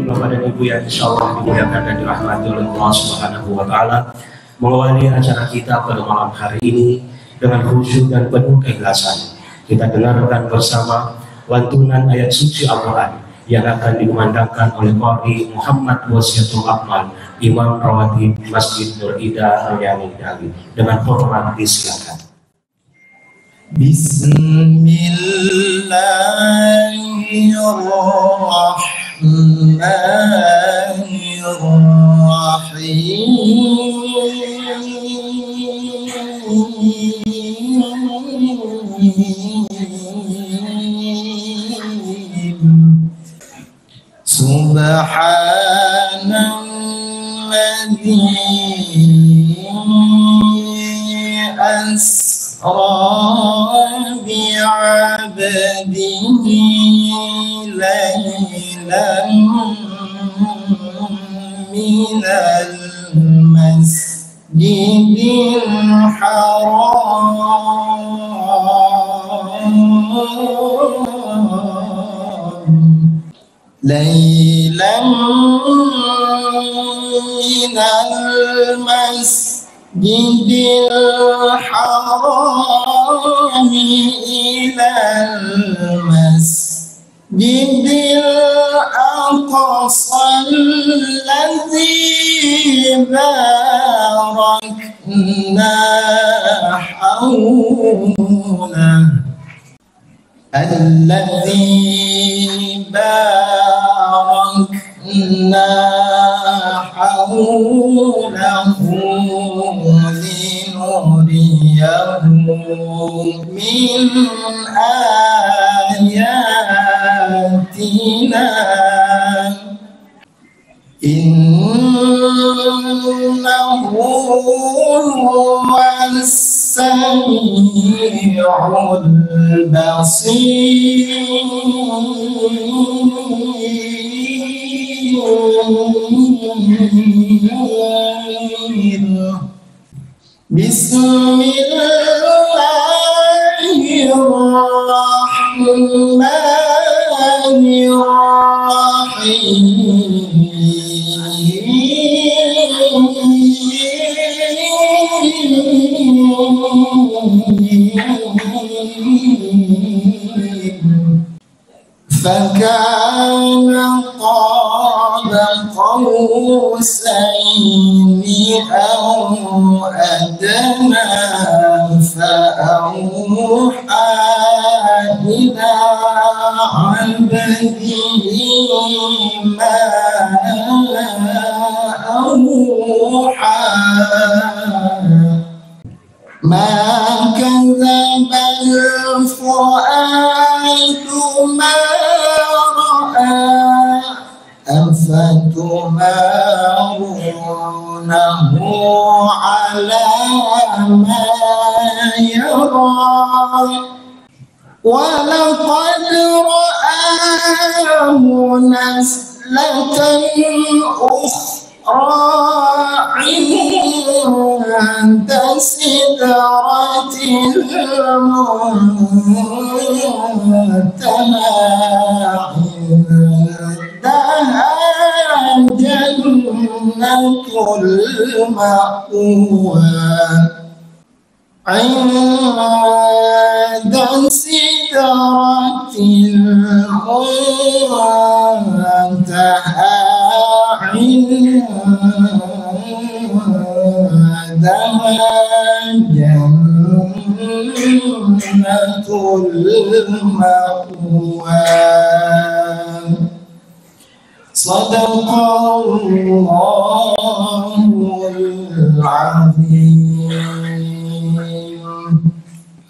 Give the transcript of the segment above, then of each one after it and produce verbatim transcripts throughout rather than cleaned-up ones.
Bapak dan Ibu yang insya Allah dimuliakan dan dirahmati oleh Allah Subhanahu wa Ta'ala, mengawali acara kita pada malam hari ini dengan khusyuk dan penuh keikhlasan, kita dengarkan bersama lantunan ayat suci Al-Quran yang akan dikumandangkan oleh Qari Muhammad Wasiatul Akmal, Imam Rawatib Masjid Nur Ida Royani Dawi. Dengan hormat disilakan. بسم الله الرحمن الرحيم. سبحان الذي أسرى بعبده ليلا من المسجد الحرام ليلا من المسجد الحرام إلى المسجد الأقصى الذي باركنا حوله الذي باركنا حوله لنريه من آياتنا. إنه هو السميع البصير. بسم الله الرحمن الرحيم. فكان قاب قوسين أو أدنى فأوحى إلى عبده ما أوحى. ما كذب الفؤاد ما رأى. أفتمارونه على ما يرى. ولقد رآه نزلة أخرى عند سدرة المنتهى عندها جنة المأوى. عند سدرة المنتهى عندها جنة المأوى. صدق الله العظيم.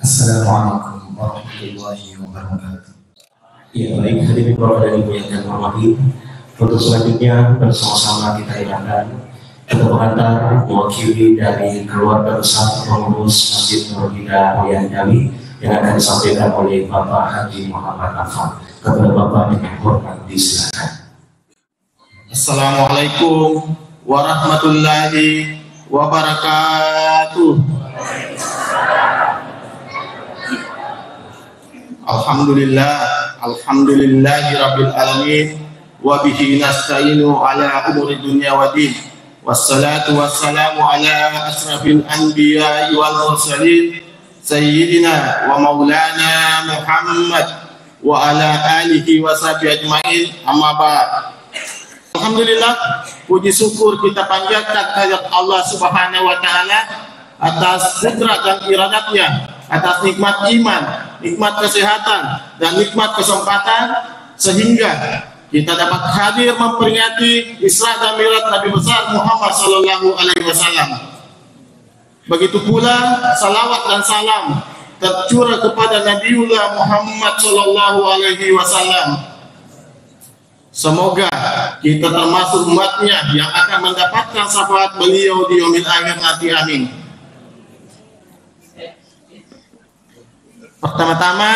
السلام عليكم ورحمة الله وبركاته. Ya, baik, hadirin Bapak dan Ibu yang kami hormati, untuk selanjutnya bersama-sama kita dengarkan kata pengantar mewakili dari keluarga besar pengurus Masjid Nur Huda Royani Dawi yang akan disampaikan oleh Bapak Haji Muhammad Afan. Kepada Bapak dengan hormat disilakan. Assalamualaikum warahmatullahi wabarakatuh. Alhamdulillah, alhamdulillahi rabbil alamin. وبه نستعين على أمور الدنيا والدين. والصلاة والسلام على أشرف الأنبياء والمرسلين، سيدنا ومولانا محمد وعلى آله وصحبه أجمعين. أما بعد. Alhamdulillah, puji syukur kita panjatkan kehadirat Allah Subhanahu wa Ta'ala atas kudrat dan iradatnya, atas nikmat iman, nikmat kesehatan, dan nikmat kesempatan, sehingga kita dapat hadir memperingati Isra dan Mi'raj Nabi besar Muhammad sallallahu alaihi wasallam. Begitu pula salawat dan salam tercurah kepada Nabiullah Muhammad sallallahu alaihi wasallam. Semoga kita termasuk umatnya yang akan mendapatkan syafaat beliau di yaumil akhir nanti. Amin. Pertama-tama,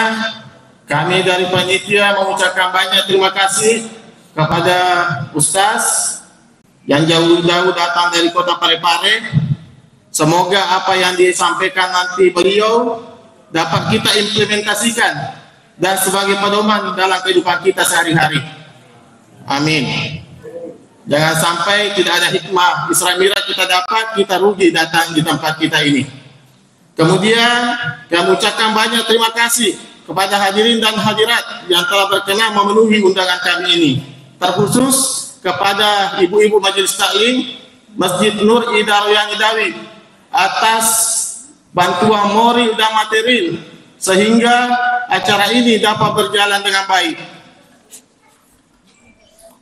kami dari panitia mengucapkan banyak terima kasih kepada Ustaz yang jauh-jauh datang dari kota Parepare. Semoga apa yang disampaikan nanti beliau dapat kita implementasikan dan sebagai pedoman dalam kehidupan kita sehari-hari. Amin. Jangan sampai tidak ada hikmah Isra Mi'raj kita dapat, kita rugi datang di tempat kita ini. Kemudian, kami ucapkan banyak terima kasih kepada hadirin dan hadirat yang telah berkenan memenuhi undangan kami ini, terkhusus kepada ibu-ibu Majelis Taklim Masjid Nur Ida Royani Dawi atas bantuan moral dan material, sehingga acara ini dapat berjalan dengan baik.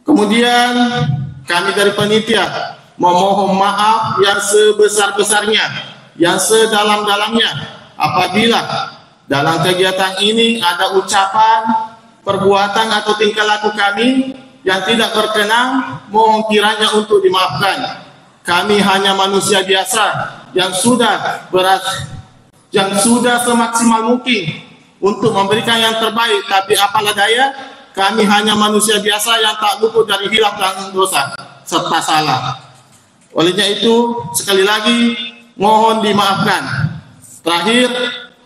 Kemudian, kami dari panitia memohon maaf yang sebesar-besarnya, yang sedalam-dalamnya apabila dalam kegiatan ini ada ucapan, perbuatan, atau tingkah laku kami yang tidak berkenan, mohon kiranya untuk dimaafkan. Kami hanya manusia biasa yang sudah beras- yang sudah semaksimal mungkin untuk memberikan yang terbaik, tapi apalah daya, kami hanya manusia biasa yang tak luput dari hilaf dan dosa serta salah. Olehnya itu, sekali lagi, mohon dimaafkan. Terakhir,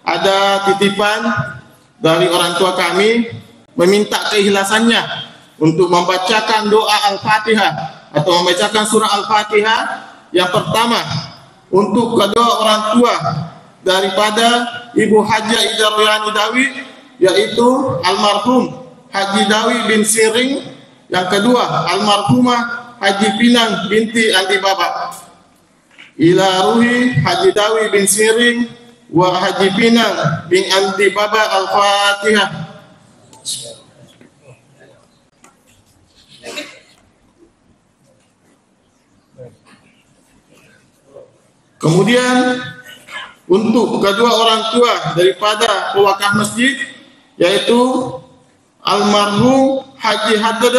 ada titipan dari orang tua kami meminta keikhlasannya untuk membacakan doa Al-Fatihah atau membacakan surah Al-Fatihah yang pertama untuk kedua orang tua daripada Ibu Hajah Ida Royani Dawi, yaitu almarhum Haji Dawi bin Siring, yang kedua almarhumah Haji Pinang binti Andi Baba. Ila ruhi Haji Dawi bin Siring wa Haji Pinang bin Andi Baba. Al-Fatihah. Kemudian, untuk kedua orang tua daripada pewakaf masjid, yaitu almarhum Haji Haddad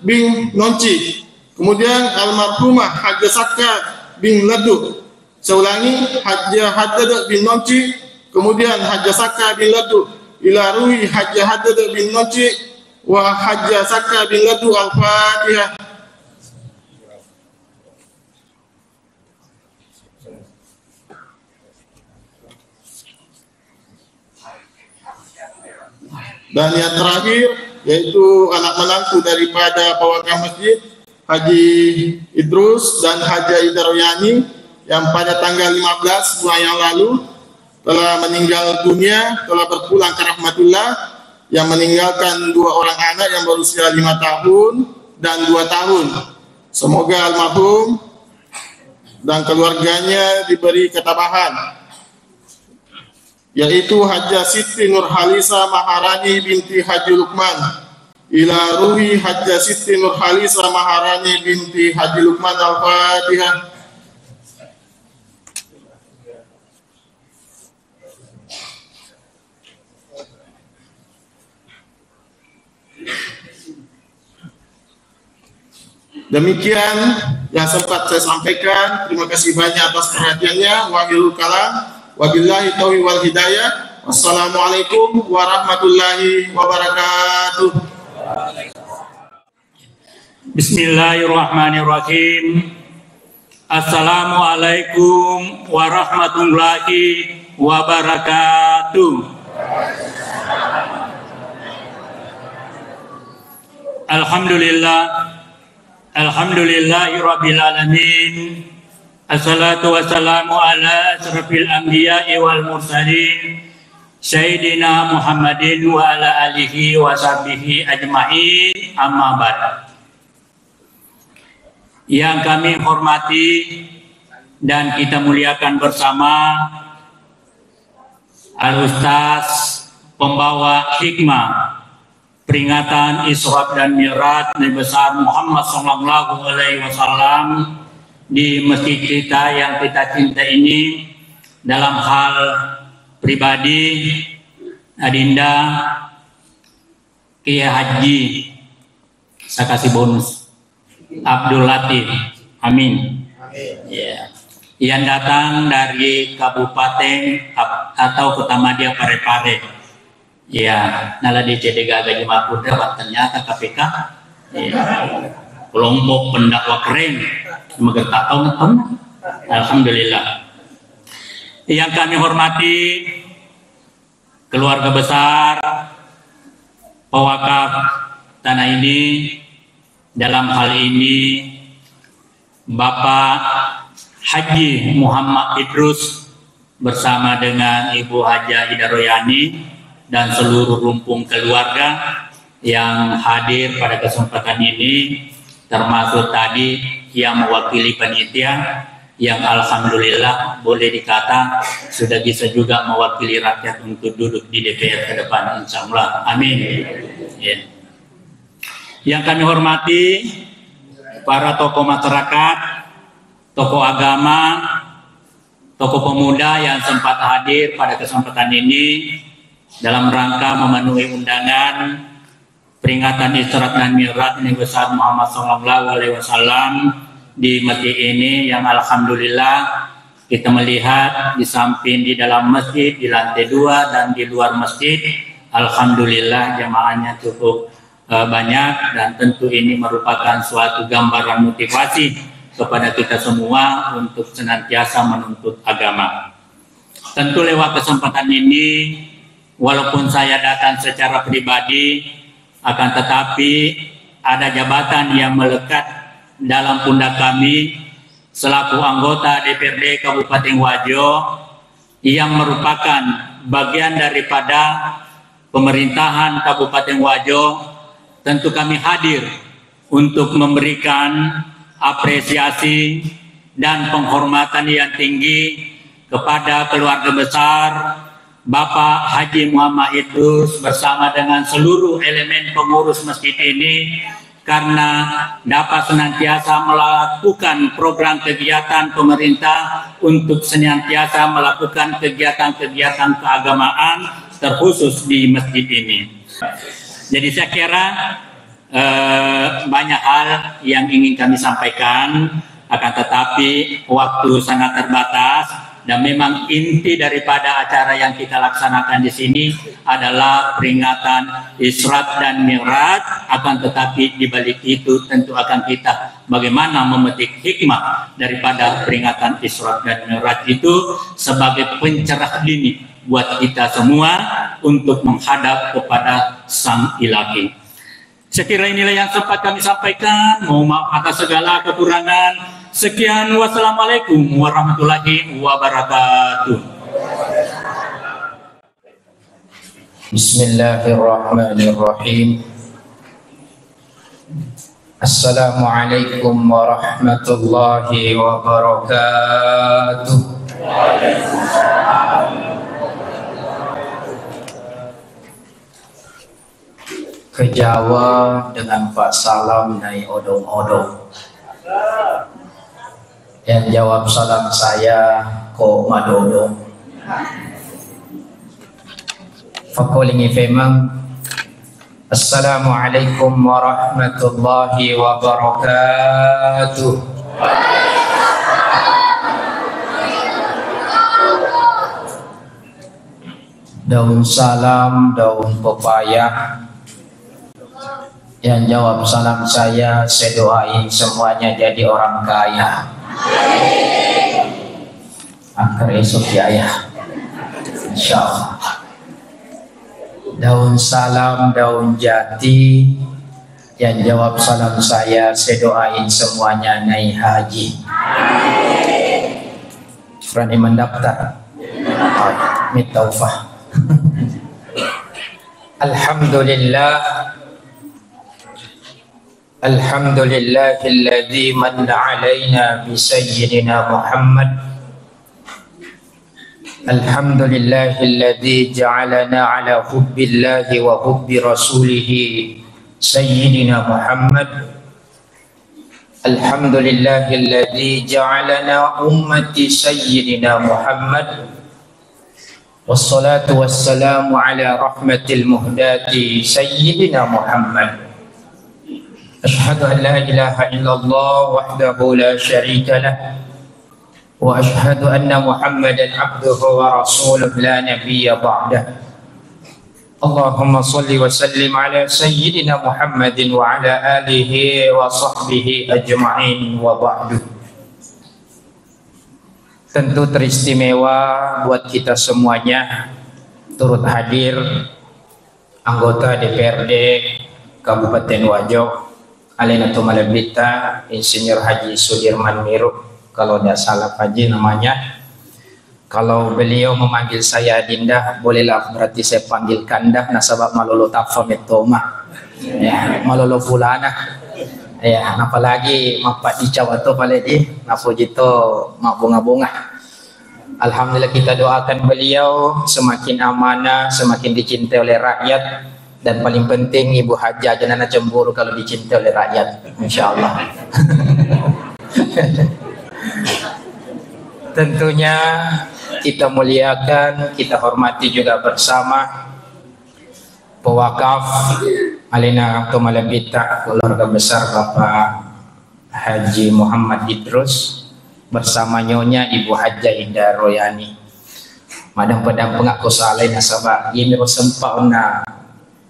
bin Nonci, kemudian almarhumah Haji Sakka bin Ledu. Saya ulangi, Haji Haddad bin Nonci, kemudian Haji Sakka bin Ledu, ila ruhi Haji Haddad bin Nonci wa Haji Sakka bin Ledu. Al-Fatihah. Dan yang terakhir, yaitu anak menantu daripada pewakaf masjid, Haji Idrus dan Haja Ida Royani, yang pada tanggal lima belas bulan yang lalu telah meninggal dunia, telah berpulang ke rahmatullah, yang meninggalkan dua orang anak yang berusia lima tahun dan dua tahun. Semoga almarhum dan keluarganya diberi ketabahan, yaitu Hajjah Siti Nurhalisa Maharani binti Haji Lukman. Ila ruhi Hajjah Siti Nurhalisa Maharani binti Haji Lukman. Al-Fatihah. Demikian yang sempat saya sampaikan. Terima kasih banyak atas perhatiannya. Wabilul kalam. Wabillahi taufiq wal hidayah. Wassalamualaikum warahmatullahi wabarakatuh. Bismillahirrahmanirrahim. Assalamualaikum warahmatullahi wabarakatuh. Alhamdulillah. Alhamdulillahirabbil alamin. Assalatu wassalamu ala asyrafil anbiya'i wal mursalin, Sayyidina Muhammadin wa ala alihi wa sahbihi ajma'in. Amma ba'd. Yang kami hormati dan kita muliakan bersama, Al-Ustaz pembawa hikmah peringatan Isra dan Mi'raj Nabi besar Muhammad sallallahu alaihi wasallam di masjid kita yang kita cinta ini, dalam hal pribadi, Adinda Kiai Haji, saya kasih bonus, Abdul Latif. Amin. Amin. Ya. Yang datang dari Kabupaten ap-, atau Kota Madya Parepare. Ya, nala dicede gaga jemaah putra, ternyata K P K. Ya. Kelompok pendakwa keren. Semoga tak tahu, nonton. Alhamdulillah. Yang kami hormati keluarga besar pewakaf tanah ini, dalam hal ini Bapak Haji Muhammad Idrus bersama dengan Ibu Haja Ida Royani dan seluruh rumpun keluarga yang hadir pada kesempatan ini, termasuk tadi yang mewakili panitia, yang alhamdulillah boleh dikata sudah bisa juga mewakili rakyat untuk duduk di D P R ke depan, insya Allah. Amin. Ya. Yang kami hormati para tokoh masyarakat, tokoh agama, tokoh pemuda yang sempat hadir pada kesempatan ini dalam rangka memenuhi undangan peringatan Isra dan Mi'raj Nabi besar Muhammad sallallahu alaihi wasallam di masjid ini, yang alhamdulillah kita melihat di samping di dalam masjid, di lantai dua dan di luar masjid, alhamdulillah jamaahnya cukup, eh, banyak, dan tentu ini merupakan suatu gambaran motivasi kepada kita semua untuk senantiasa menuntut agama. Tentu lewat kesempatan ini, walaupun saya datang secara pribadi, akan tetapi ada jabatan yang melekat dalam pundak kami selaku anggota D P R D Kabupaten Wajo yang merupakan bagian daripada pemerintahan Kabupaten Wajo. Tentu kami hadir untuk memberikan apresiasi dan penghormatan yang tinggi kepada keluarga besar Bapak Haji Muhammad Idrus bersama dengan seluruh elemen pengurus masjid ini, karena dapat senantiasa melakukan program kegiatan pemerintah untuk senantiasa melakukan kegiatan-kegiatan keagamaan, terkhusus di masjid ini. Jadi, saya kira eh, banyak hal yang ingin kami sampaikan, akan tetapi waktu sangat terbatas, dan memang inti daripada acara yang kita laksanakan di sini adalah peringatan Isra dan Mi'raj, akan tetapi di balik itu tentu akan kita bagaimana memetik hikmah daripada peringatan Isra dan Mi'raj itu sebagai pencerah dini buat kita semua untuk menghadap kepada Sang Ilahi. Sekira inilah yang sempat kami sampaikan. Mohon maaf atas segala kekurangan. Sekian, wassalamualaikum warahmatullahi wabarakatuh. Bismillahirrahmanirrahim. Assalamualaikum warahmatullahi wabarakatuh. Kejawa dengan Pak Salam naik odong-odong. Yang jawab salam saya, ko madodong. Fakolingi femang. Assalamualaikum warahmatullahi wabarakatuh. Daun salam, daun pepaya. Yang jawab salam saya, saya doain semuanya jadi orang kaya. Angker esok ya, ya. Insya Allah. Daun salam, daun jati, Yang jawab salam saya, saya doain semuanya naik haji. Berani mendaftar? Mitaufah. Alhamdulillah. Alhamdulillahilladzi manna alaina bi sayyidina Muhammad. Alhamdulillahilladzi ja'alana ala hubbillahi wa hubbi rasulihi sayyidina Muhammad. Alhamdulillahilladzi ja'alana ummati sayyidina Muhammad. Wassalatu wassalamu ala rahmatil muhdati sayyidina Muhammad. Asyhadu an la ilaha illallah wahdahu la syarika lah. Wa asyhadu anna Muhammadan abduhu wa rasuluh la nabiyya ba'dah. Allahumma salli wa sallim ala sayyidina Muhammadin wa ala alihi wa sahbihi ajma'in, wa ba'du. Tentu teristimewa buat kita semuanya turut hadir anggota D P R D Kabupaten Wajo, alena to malebbitta Insinyur Haji Sudirman Miru, kalau tidak salah Pak Haji namanya. Kalau beliau memanggil saya Dinda, bolehlah berarti saya panggil Kanda, nasaba malolo taffa mettoma. Ya, malolo fulana. Ya, apalagi mappaddicawa to pale di, napoji to mabbonga-bonga. Alhamdulillah, kita doakan beliau semakin amanah, semakin dicintai oleh rakyat, dan paling penting Ibu Hajjah jangan cemburu kalau dicintai oleh rakyat, insyaallah. Tentunya kita muliakan, kita hormati juga bersama pewakaf alena to malebbitta keluarga besar Bapak Haji Muhammad Idrus bersama Nyonya Ibu Hajjah Indah Royani. Maddampeng-dampeng akko salai nasaba iyami ro sempa onna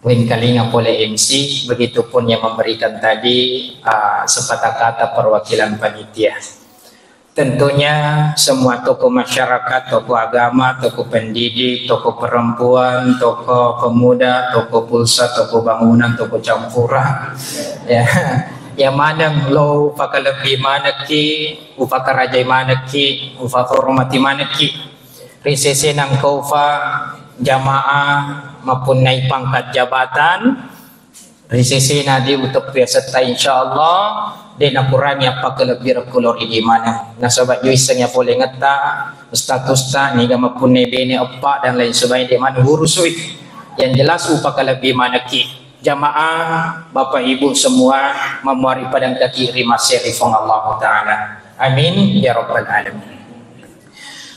wengkalinga pole M C, begitupun yang memberikan tadi, ah, sepatah kata perwakilan panitia. Tentunya semua tokoh masyarakat, tokoh agama, tokoh pendidik, tokoh perempuan, tokoh pemuda, tokoh pulsa, tokoh bangunan, tokoh campuran. Ya, yang maneng lo upakalebbi manekki, upakarajai manekki, upahormati manekki. Ri sesena engka ufa jamaah mappunnai pangkat jabatan, ri sesena di uteppu yasetta, insyaallah de nakurangi appakalebbi rekko lo ri di maneng. Nasaba jo issengngi pole ngetta, statusta, niga mappunnai bene eppa dan lain sebagainya, de maneng urusui. Yang jelas upakalebbi manekki. Jamaah, Bapak Ibu semua, mamuari padangkaki ri masse ri Fuang Allah Ta'ala. Amin ya rabbal alamin.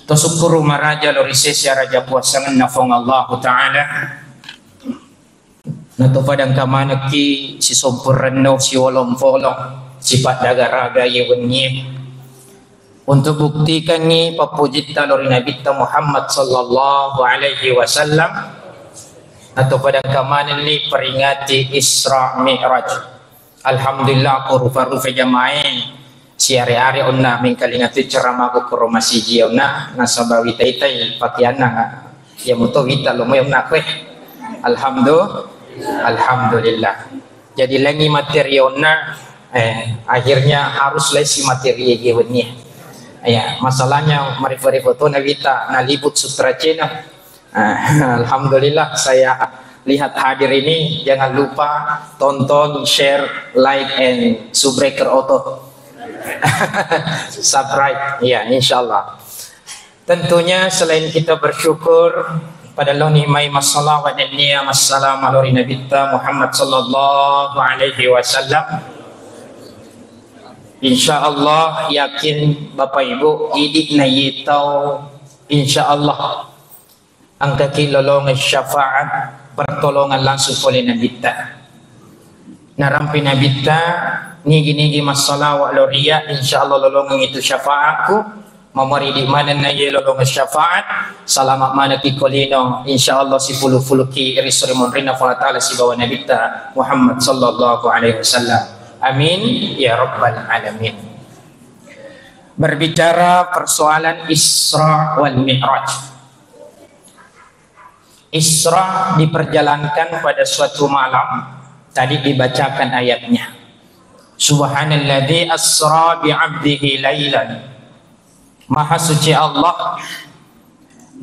To sukkuru maraja lo ri sese araja puassangenna Fuang Allah Ta'ala. Nato padangka manekki sisompurenno, siolong-polong, sipaddaga-raga ye wennie. Untuk buktikangngi pappujitta lo ri Nabitta Muhammad sallallahu alaihi wasallam, atau padangka manenni peringati Isra Mi'raj. Alhamdulillah, ko rufa-rufa jamae siare-are onna mengkalinga tu ceramahku koro masiji onna nasaba wita-itai pakeanna, ya muto wita lo mai onna kue. Alhamdulillah. Alhamdulillah. Jadi lengi materi onna, eh, akhirnya harus lesi materi ye wenni. Ya, masalahnya marifo-rifo to na wita nalibut Sutra Channel. Ah, alhamdulillah saya lihat hadir ini, jangan lupa tonton, share, like, and subscribe auto. Subscribe, ya, insyaallah. Tentunya selain kita bersyukur pada lo nikmai massalawat nennia massalama lo ri Nabitta Muhammad sallallahu alaihi wasallam, insyaallah yakin Bapak Ibu idi na yitau, insyaallah engkaki lolongeng syafaat pertolongan langsung pole Nabitta. Narampi Nabitta, nigi-nigi massalawa lo ri iya, insyaallah lolongeng itu syafaatku. Mamari di manenna ye lolongeng syafaat, salama manekki ko lino, insyaallah sifulu-fuluki ri suri monrinna Fuang Ta'ala sibawa Nabitta Muhammad sallallahu alaihi wasallam. Amin ya rabbal alamin. Berbicara persoalan Isra wal Mi'raj. Isra diperjalankan pada suatu malam Tadi dibacakan ayatnya. Subhanalladzi asra bi 'abdihi lailan. Maha suci Allah.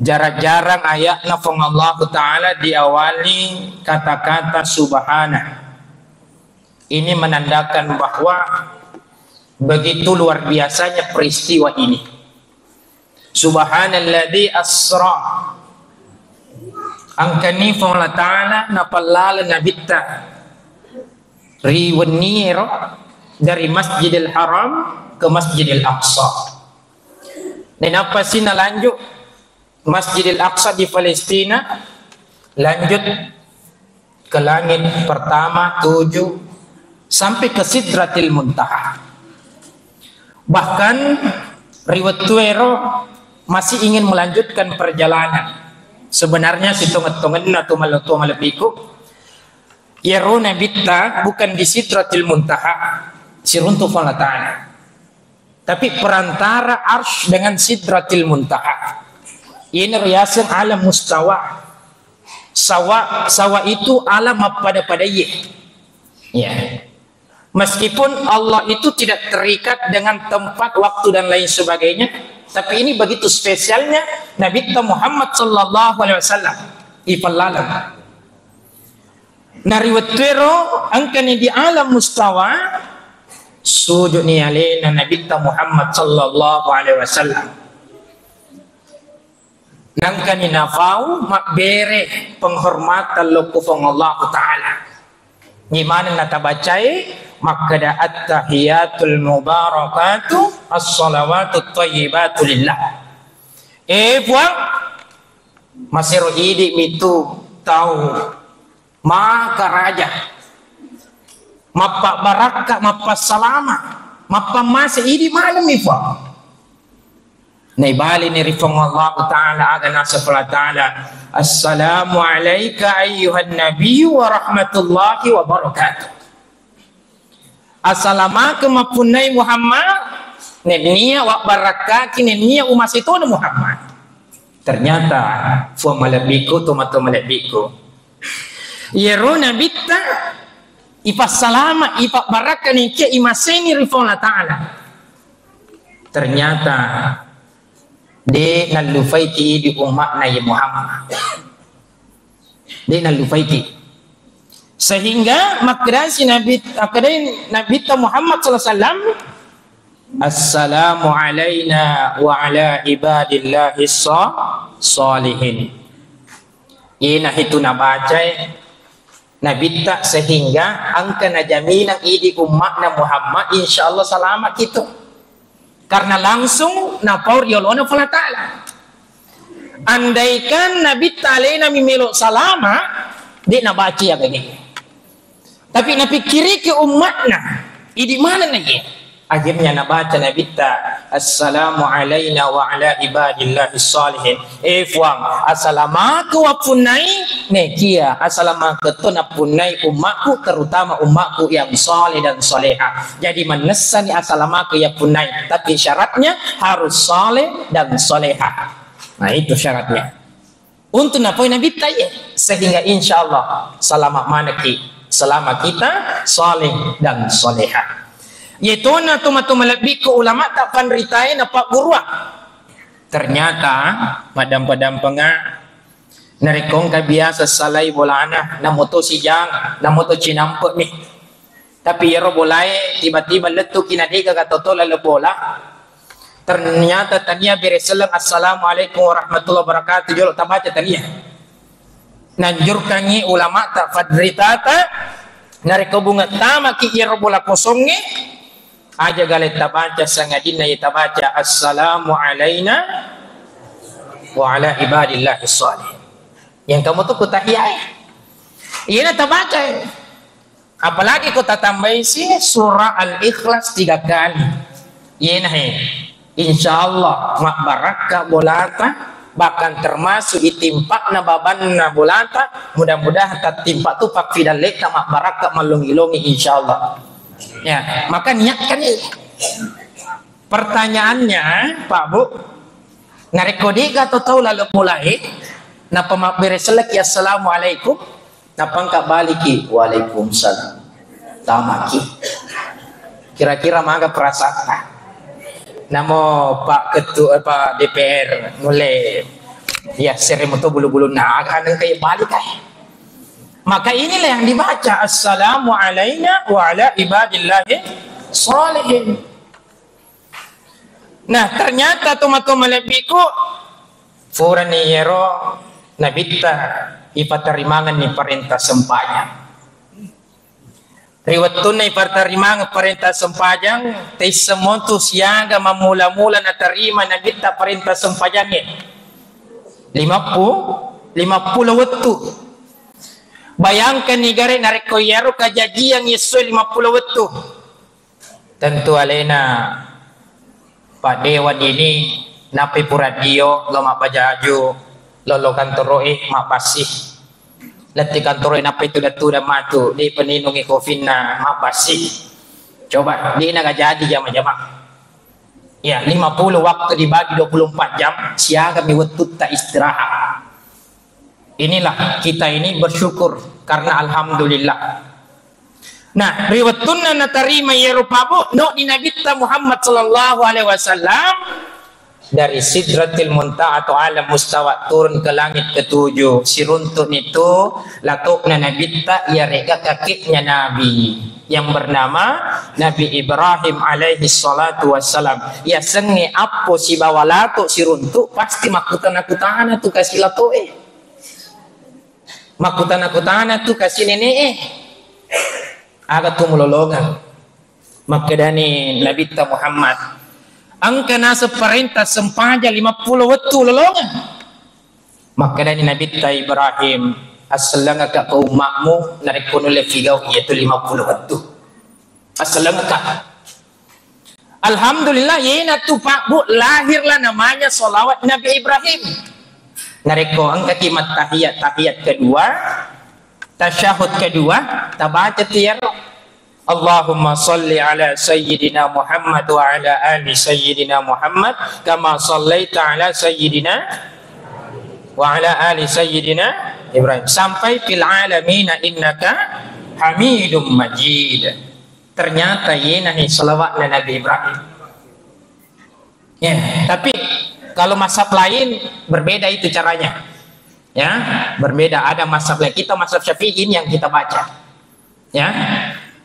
Jarang-jarang ayatna Puang Allah Ta'ala diawali kata-kata subhana. Ini menandakan bahwa begitu luar biasanya peristiwa ini. Subhanalladzi asra. Engkani Puang Allah Ta'ala napallala Nabitta ri wenniero dari Masjidil Haram ke Masjidil Aqsa. Nainappa si nalanjut Masjidil Aqsa di Palestina, lanjut ke langit pertama, tujuh, sampai ke Sidratil Muntaha. Bahkan ri wettuero masih ingin melanjutkan perjalanan. Sebenarnya sitongeng-tongenna tu mal-, tu malebbiku, iyaro Nabitta bukan di Sidratil Muntaha, siruntu Puang Allah Ta'ala. Tapi perantara Arsy dengan Sidratil Muntaha. Ini riaseng alam mustawa. Sawa, sawa itu alam mappada-padaye. Ya. Meskipun Allah itu tidak terikat dengan tempat, waktu, dan lain sebagainya, tapi ini begitu spesialnya Nabitta Muhammad sallallahu alaihi wasallam. Ipallala. Nari wettuero engkani di alam mustawa, sujudni alena Nabitta Muhammad sallallahu alaihi wasallam. Nangkani nafau mabbere penghormatan lokko Puang Allah Ta'ala. Gimana natabacai? Makkeda, "Attahiyatul mubarakatu assalawatut thayyibatu lillah." Eh, Puang, masero idi mitu tau makaraja, mappabarakka, mappassalama, mappammase, idi maneng mi, Puang. Naibalini ri Puang Allah Ta'ala, aga naseng Allah Ta'ala, "Assalamu alaika ayyuhan nabiyyu wa rahmatullahi wa barakatuh." Asalamakeng mappunnai Muhammad, nennia wabbarakkaki, nennia umase tona Muhammad. Ternyata, Puang malebbiku, tomatoa malebbiku, iyaro Nabitta ipassalama, ipabbarakka, nengkia imaseni ri Puang Allah Ta'ala. Ternyata de' nallupaiki idi umma'na iye Muhammad. De' nallupaiki. Sehingga makkedasi Nabi, makkedai Nabitta Muhammad sallallahu alaihi wasallam, "Assalamu alaina wa ala ibadillahi sa-, salihin." Iyena itu nabacai Nabitta sehingga engka najaminang idi umma'na Muhammad, insya Allah salama kitu. Karena langsung napau ri yolona Puang Allah Ta'ala. Andaikan Nabitta alena mi melo salama, de' nabaca iya gage. Tapi napikkiriki umma'na, idi maneng na iye. Akhirnya nabaca Nabitta, "Assalamu alaina wa ala ibadillahi salihin." Eh, Puang, asalamaka wappunnai, nekia asalamaka to nappunnai ummaku, terutama ummaku yang saleh dan saleha. Jadi, mannessani asalamaka yappunnai, tapi syaratnya harus saleh dan saleha. Nah, itu syaratnya. Untuk napoi Nabitta iye, sehingga insya Allah selamat maneki, selama kita saleh dan saleha. Yetona tomatoa malebbiku ulama ta panritae na pagguruang. Ternyata madampa-dampenga narekko engka biasa salai bolana, namoto sijang, namoto cinampe mi. Tapi iyaro bolae tiba-tiba lettuki na degaga toto laleng bola. Ternyata tania bere selleng, "Assalamualaikum warahmatullahi wabarakatuh," jolo tabaca tania. Nanjurkangngi ulama ta fadritata, narekko bunga tamaki iyaro bola kosongnge, aja gale tabaca sangadinna iya tabaca, "Assalamu alaina wa ala ibadillahi salihin." Yang kamu tuh kutahiyae. Iyana tabaca. Apalagi ko tatambaisi surah Al-Ikhlas tiga kali. Iyena he. Insya Allah mabbarakka bolata, bahkan termasuk itimpakna babanna bolata. Mudah-mudahan tattimpa tu pakkidalleta mabbarakka mallongi-longi, insya Allah. Ya, maka niatkan ini. Pertanyaannya, Pak Bu, narekko dega to tau laleng bolae, napa mabbere selleki assalamualaikum, Nappa engka baliki, "Waalaikumsalam." Tamaki. Kira-kira maga perasaanna? Namo Pak Ketua, eh, Pak D P R, mulai ya sere moto bulu-bulunna, aga nengka balik, eh. Maka inilah yang dibaca, "Assalamu alaina wa ala ibadillahi sholihin." Nah, ternyata tomatoa malebbiku, furani yero nabitta ipattarimangenni parenta sempajang. Ri wettunna ipattarimangenni parenta sempajang, taisseng montu siaga mammula-mula natarima nabitta parenta sempajangnge. Limappu-, limappulo wettu. Bayangkanni gare narekko iyaro kajajiang essoe limappulo wettu. Tentu alena paddewa dini, nappai pura dio, lo mabbajaju, lo, lo kantoro'e mabbassi. Letti kantoro'e nappai tudang-tudang matu, de peninungi kofinna mabbassi. Coba, de naga jadi jama-jama. Ya, lima puluh waktu dibagi dua puluh empat jam, siagami wettutta istirahat. Inilah kita ini bersyukur karena alhamdulillah. Nah, ri wettunna natarima iyaro pabu, no di Nabitta Muhammad sallallahu alaihi wasallam dari Sidratil Muntaha atau alam mustawa turun ke langit ketujuh, siruntuk nitu latokna Nabitta, iyarega kakeknya Nabi yang bernama Nabi Ibrahim alaihi salatu wassalam. Yasengnge appo sibawa latok siruntuk pasti makkutana-kutana tu kasi latoe. Makkutana-kutana tu kasi nene'e, "Aga tu mulolongeng?" Makkedani Nabitta Muhammad, "Engka naseng parenta sempajang lima puluh wettu lolongeng." Makkedani Nabitta Ibrahim, "Assellengekka ko umma'mu narekko nulle figau iyatu lima puluh wettu." Assellengekka. Alhamdulillah, yena tu Pak Bu lahirlah namanya salawat Nabi Ibrahim. Narekko engkaki mattahiyat, tahiyat kedua, tasyahud kedua, tabaca tiaro. Allahumma salli ala Sayyidina Muhammad wa ala ali Sayyidina Muhammad kama sallaita ala Sayyidina wa ala ali Sayyidina Ibrahim sampai fil alamina innaka Hamidum Majid. Ternyata yenahi salawatna Nabi Ibrahim. Ya, tapi kalau mazhab lain berbeda itu caranya. Ya, berbeda. Ada mazhab lain. Kita mazhab Syafi'i ini yang kita baca. Ya,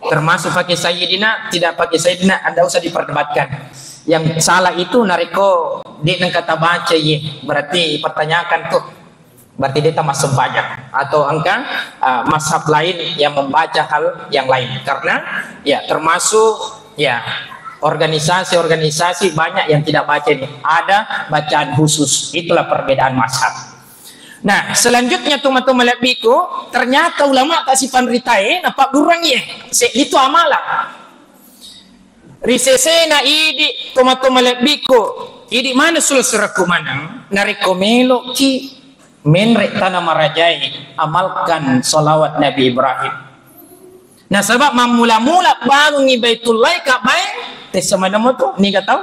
termasuk pakai Sayyidina, tidak pakai Sayyidina, anda usah diperdebatkan. Yang salah itu narekko de nengka tabaca ye, berarti pertanyakan tuh. Berarti de tamassempajang atau engka, uh, mazhab lain yang membaca hal yang lain. Karena ya termasuk ya organisasi-organisasi banyak yang tidak baca ini. Ada bacaan khusus. Itulah perbedaan mazhab. Nah, selanjutnya tomatoa malebbiku, ternyata ulama tak sipanritae napaggurang ye. Se itu amala. Ri sesena idi tomatoa malebbiku, idi maneng sulessurekku maneng, narekko meloki menre tana marajai, amalkan salawat Nabi Ibrahim. Nasaba mammula-mula bangungi Baitullah kabae, tessa maneng tu, niga tau?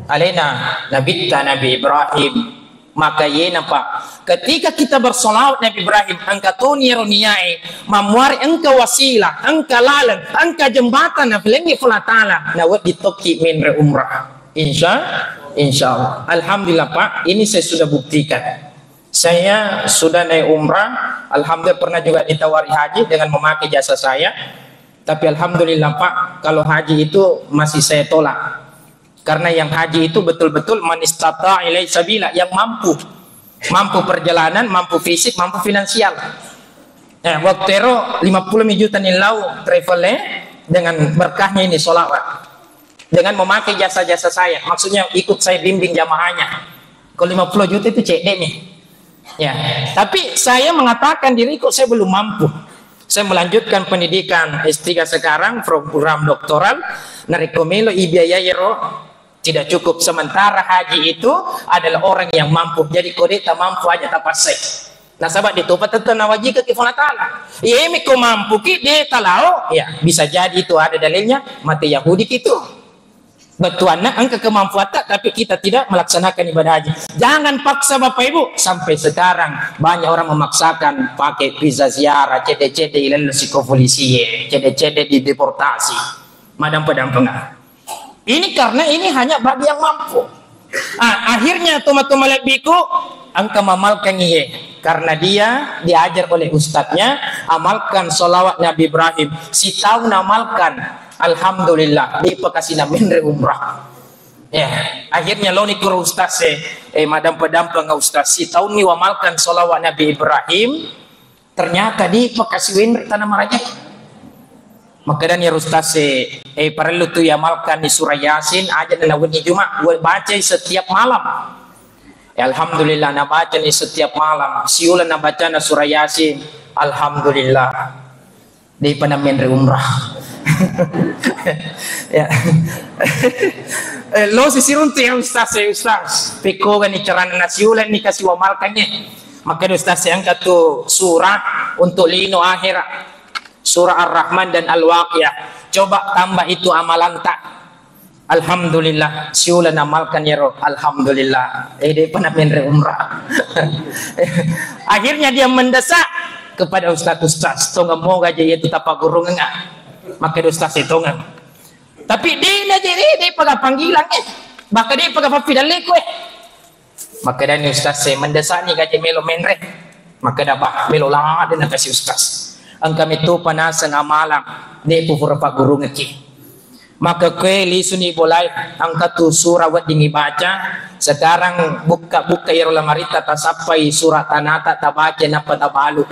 Alena Nabitta Nabi Ibrahim. Maka yena, Pak, ketika kita bersolawat Nabi Ibrahim, engka toni ero niae, mammuare engka wasilah, engka laleng, engka jembatan nafilengi Puang Allah Ta'ala, na wedding tokki menre umrah. Insya, insya Allah. Alhamdulillah, Pak, ini saya sudah buktikan. Saya sudah naik umrah, alhamdulillah pernah juga ditawari haji dengan memakai jasa saya. Tapi alhamdulillah, Pak, kalau haji itu masih saya tolak. Karena yang haji itu betul-betul man istata'a ilaihi sabila, yang mampu. Mampu perjalanan, mampu fisik, mampu finansial. Eh, waktu ero lima puluh juta nilau travel, eh, dengan berkahnya ini solawat. Dengan memakai jasa-jasa saya. Maksudnya ikut saya bimbing jamaahnya. Kalau lima puluh juta itu cedek nih. Ya, tapi saya mengatakan diriku saya belum mampu. Saya melanjutkan pendidikan S tiga sekarang, program doktoral, narekko melo ibiayai ro, tidak cukup. Sementara haji itu adalah orang yang mampu. Jadi ko de ta mampu aja tapassai. Nasaba de topa tette nawajikaki Puang Allah Ta'ala. Iyemi ko mampuki de talao, ya bisa jadi itu ada dalilnya mate Yahudi kitu. Bettuanna engka kemanfaatan, tapi kita tidak melaksanakan ibadah haji. Jangan paksa Bapak Ibu. Sampai sekarang banyak orang memaksakan pakai visa ziarah, cedde-cedde ilello siko polisi, cedde-cedde dideportasi. Madampe-dampenga. Ini karena ini hanya bagi yang mampu. Ah, akhirnya toma-toma lebbiku engka mamalkan iye. Karena dia diajar oleh ustadznya, amalkan salawat Nabi Ibrahim. Sitaung amalkan, alhamdulillah, dipakasina menre umrah. Ya, akhirnya loni kuro ustaz e, eh, madampe-dampeng ustaz. Sitaunni wamalkan salawat Nabi Ibrahim, ternyata dipakasi wenre tana maraja. Makkedani ero ustaz e, eh, parellu tu iamalkan di surah Yasin, aja na wenni Juma, wa-, bacai setiap malam. Ya, alhamdulillah, nabacani setiap malam. Siuleng nabacana surah Yasin, alhamdulillah. Depa namenre umrah. Ya. Eh, lo sisiruntu ya ustaz, ya ustaz. Pekkogani carana nasiuleng ni kasi wamalkangnge. Makkeda ustaz, engka tu surah untuk lino akhirat. Surah Ar-Rahman dan Al-Waqiah. Coba tambah itu amalanta. Alhamdulillah, siuleng namalkan yero. Alhamdulillah. Eh, depa namenre umrah. Akhirnya dia mendesak kepada ustaz-ustaz, tongeng moga je itu tapagurungenga. Makkeda ustaz e tongeng. Tapi de na je, eh, depa ga panggilang e. Bahkan depa ga pappidalle koe. Makkedani ustaz e, mendesani gaje melo menre. Makkeda, bah, melo ladde na kasi ustaz. Engka metu panaseng amalang, de pupura paggurungekki. Maka koe lisuni bolai, engka tu surah wedding ibaca. Sekarang bukka-bukka iyaro lamarita, tasappai surah tanata, tabaca nappa tabalu.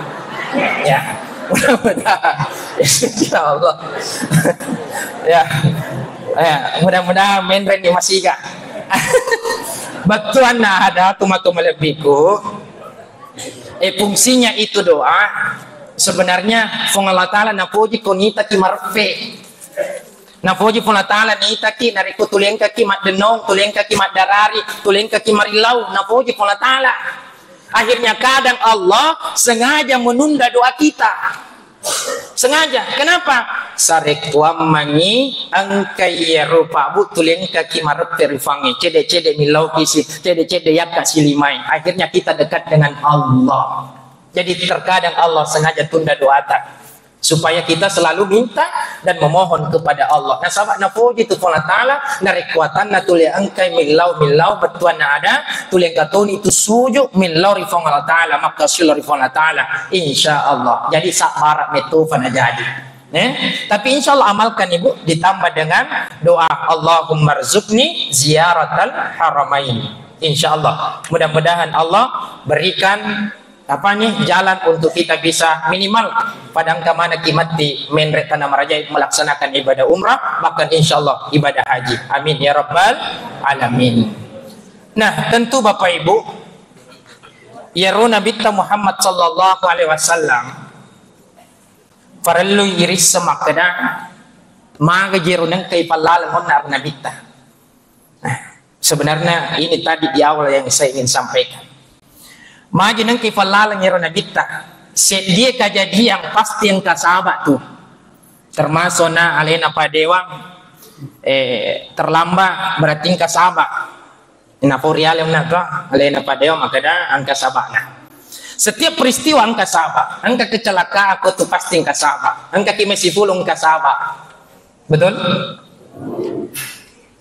Ya. Mudah-mudahan. Insya Allah. Ya. Ya, mudah-mudahan menre ni masiga. Bettuanna ada tuma-tuma lebbiku. Eh, fungsinya itu doa. Sebenarnya Puang Allah Ta'ala napoji ko nitaki mareppe. Napoji Puang Allah Ta'ala nitaki narekko tulengkaki maddennong, tulengkaki maddarari, tulengkaki marillau, napoji Puang Allah Ta'ala. Akhirnya kadang Allah sengaja menunda doa kita. Sengaja. Kenapa? Sarekkuammengngi engka iyaro pabbu tulengkaki mareppe ri Puangnge, cedde-cedde millauki si, cedde-cedde yakka silimai. Akhirnya kita dekat dengan Allah. Jadi terkadang Allah sengaja tunda doata supaya kita selalu minta dan memohon kepada Allah. Nasaba napoji tu Puang Allah Ta'ala, narekkuatanna tuli engkai millau-millau bettuanna ada, tuli engka toni tu suju millau ri Puang Allah Ta'ala, makkasilo ri Puang Allah Ta'ala. Insya Allah. Jadi sabbara metto fa na jadi. Eh? Tapi insya Allah amalkan Ibu, ditambah dengan doa Allahumma rzuqni ziyaratal haramain. Insya Allah. Mudah-mudahan Allah berikan apa nih, jalan untuk kita bisa minimal pada engka manekki matti menre tana marajai melaksanakan ibadah umrah, bahkan insya Allah ibadah haji. Amin ya rabbal alamin. Nah, tentu Bapak Ibu, iyaro Nabitta Muhammad sallallahu alaihi wasallam parellui irissa makkeda, maga jero nengkai pallaleng onna ro Nabitta. Nah, sebenarnya ini tadi di awal yang saya ingin sampaikan. Magi nengki fallaleng ero Nabitta, seddie kajadian pasti engka saba tu. Termasuk na alena padewang, eh, terlambat berarti engka saba. Na foriale unna to, alena padewang makada engka sabana. Setiap peristiwa engka saba, engka kecelakaan ko tu pasti engka saba, engka kimai sifulu engka saba. Betul?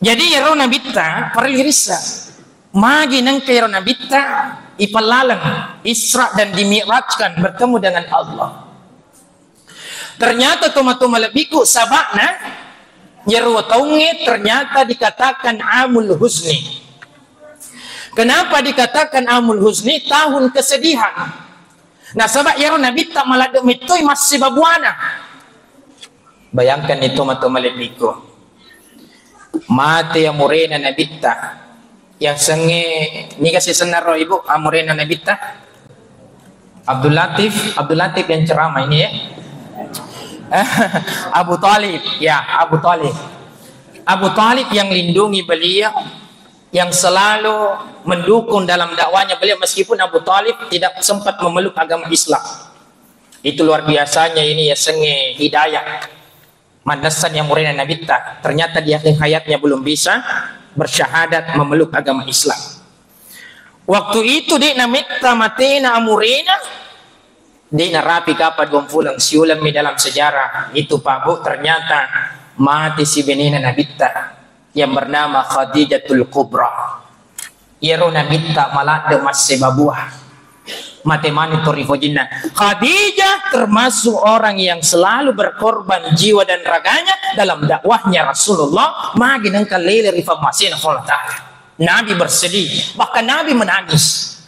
Jadi ero Nabitta parellu irissa. Magi nengka ero Nabitta ipallaleng Isra dan dimi'rajkan bertemu dengan Allah. Ternyata toma-toma lebbiku sabana ero taungnge ternyata dikatakan amul huzni. Kenapa dikatakan amul huzni? Tahun kesedihan. Nasaba ero Nabitta maladde mettoi massibabuana. Bayangkan itu matu malebbiku. Mate amurena Nabitta. Yang senge niga sisenna ro Ibu amurena Nabitta? Abdul Latif, Abdul Latif yang ceramah ini ya. Abu Talib, ya Abu Talib. Abu Talib yang lindungi beliau, yang selalu mendukung dalam dakwahnya beliau meskipun Abu Talib tidak sempat memeluk agama Islam. Itu luar biasanya ini ya senge hidayah. Mannessani amurena Nabitta, ternyata di akhir hayatnya belum bisa bersyahadat memeluk agama Islam. Waktu itu de' nametta matena amurena, de' narapi kapa duang puleng, siulemmi dalam sejarah itu, Pak Bu, ternyata mati si benena Nabitta yang bernama Khadijatul Kubra. Iyaro Nabitta maladde masse babua. Mate mani to ri fojinna. Khadijah termasuk orang yang selalu berkorban jiwa dan raganya dalam dakwahnya Rasulullah. Magi nengka lele ri pammasena Allah Ta'ala. Nabi bersedih, bahkan Nabi menangis.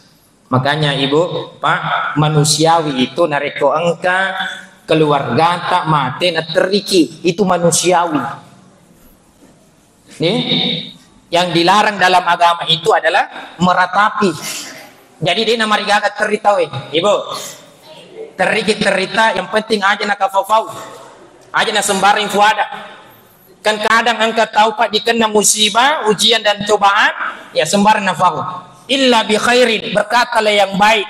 Makanya Ibu, Pak, manusiawi itu narekko engka keluargata mate naterriki, itu manusiawi. Nih, yang dilarang dalam agama itu adalah meratapi. Jadi de' namarigaga terri tauwe, Ibu. Terriki territa, yang penting aja nakafau-fau. Aja nasembarang fuada. Kan kadang engka tau, Pak, dikenna musibah, ujian dan cobaan, ya sembarang nafau. Illa bi khairin, berkatalah yang baik.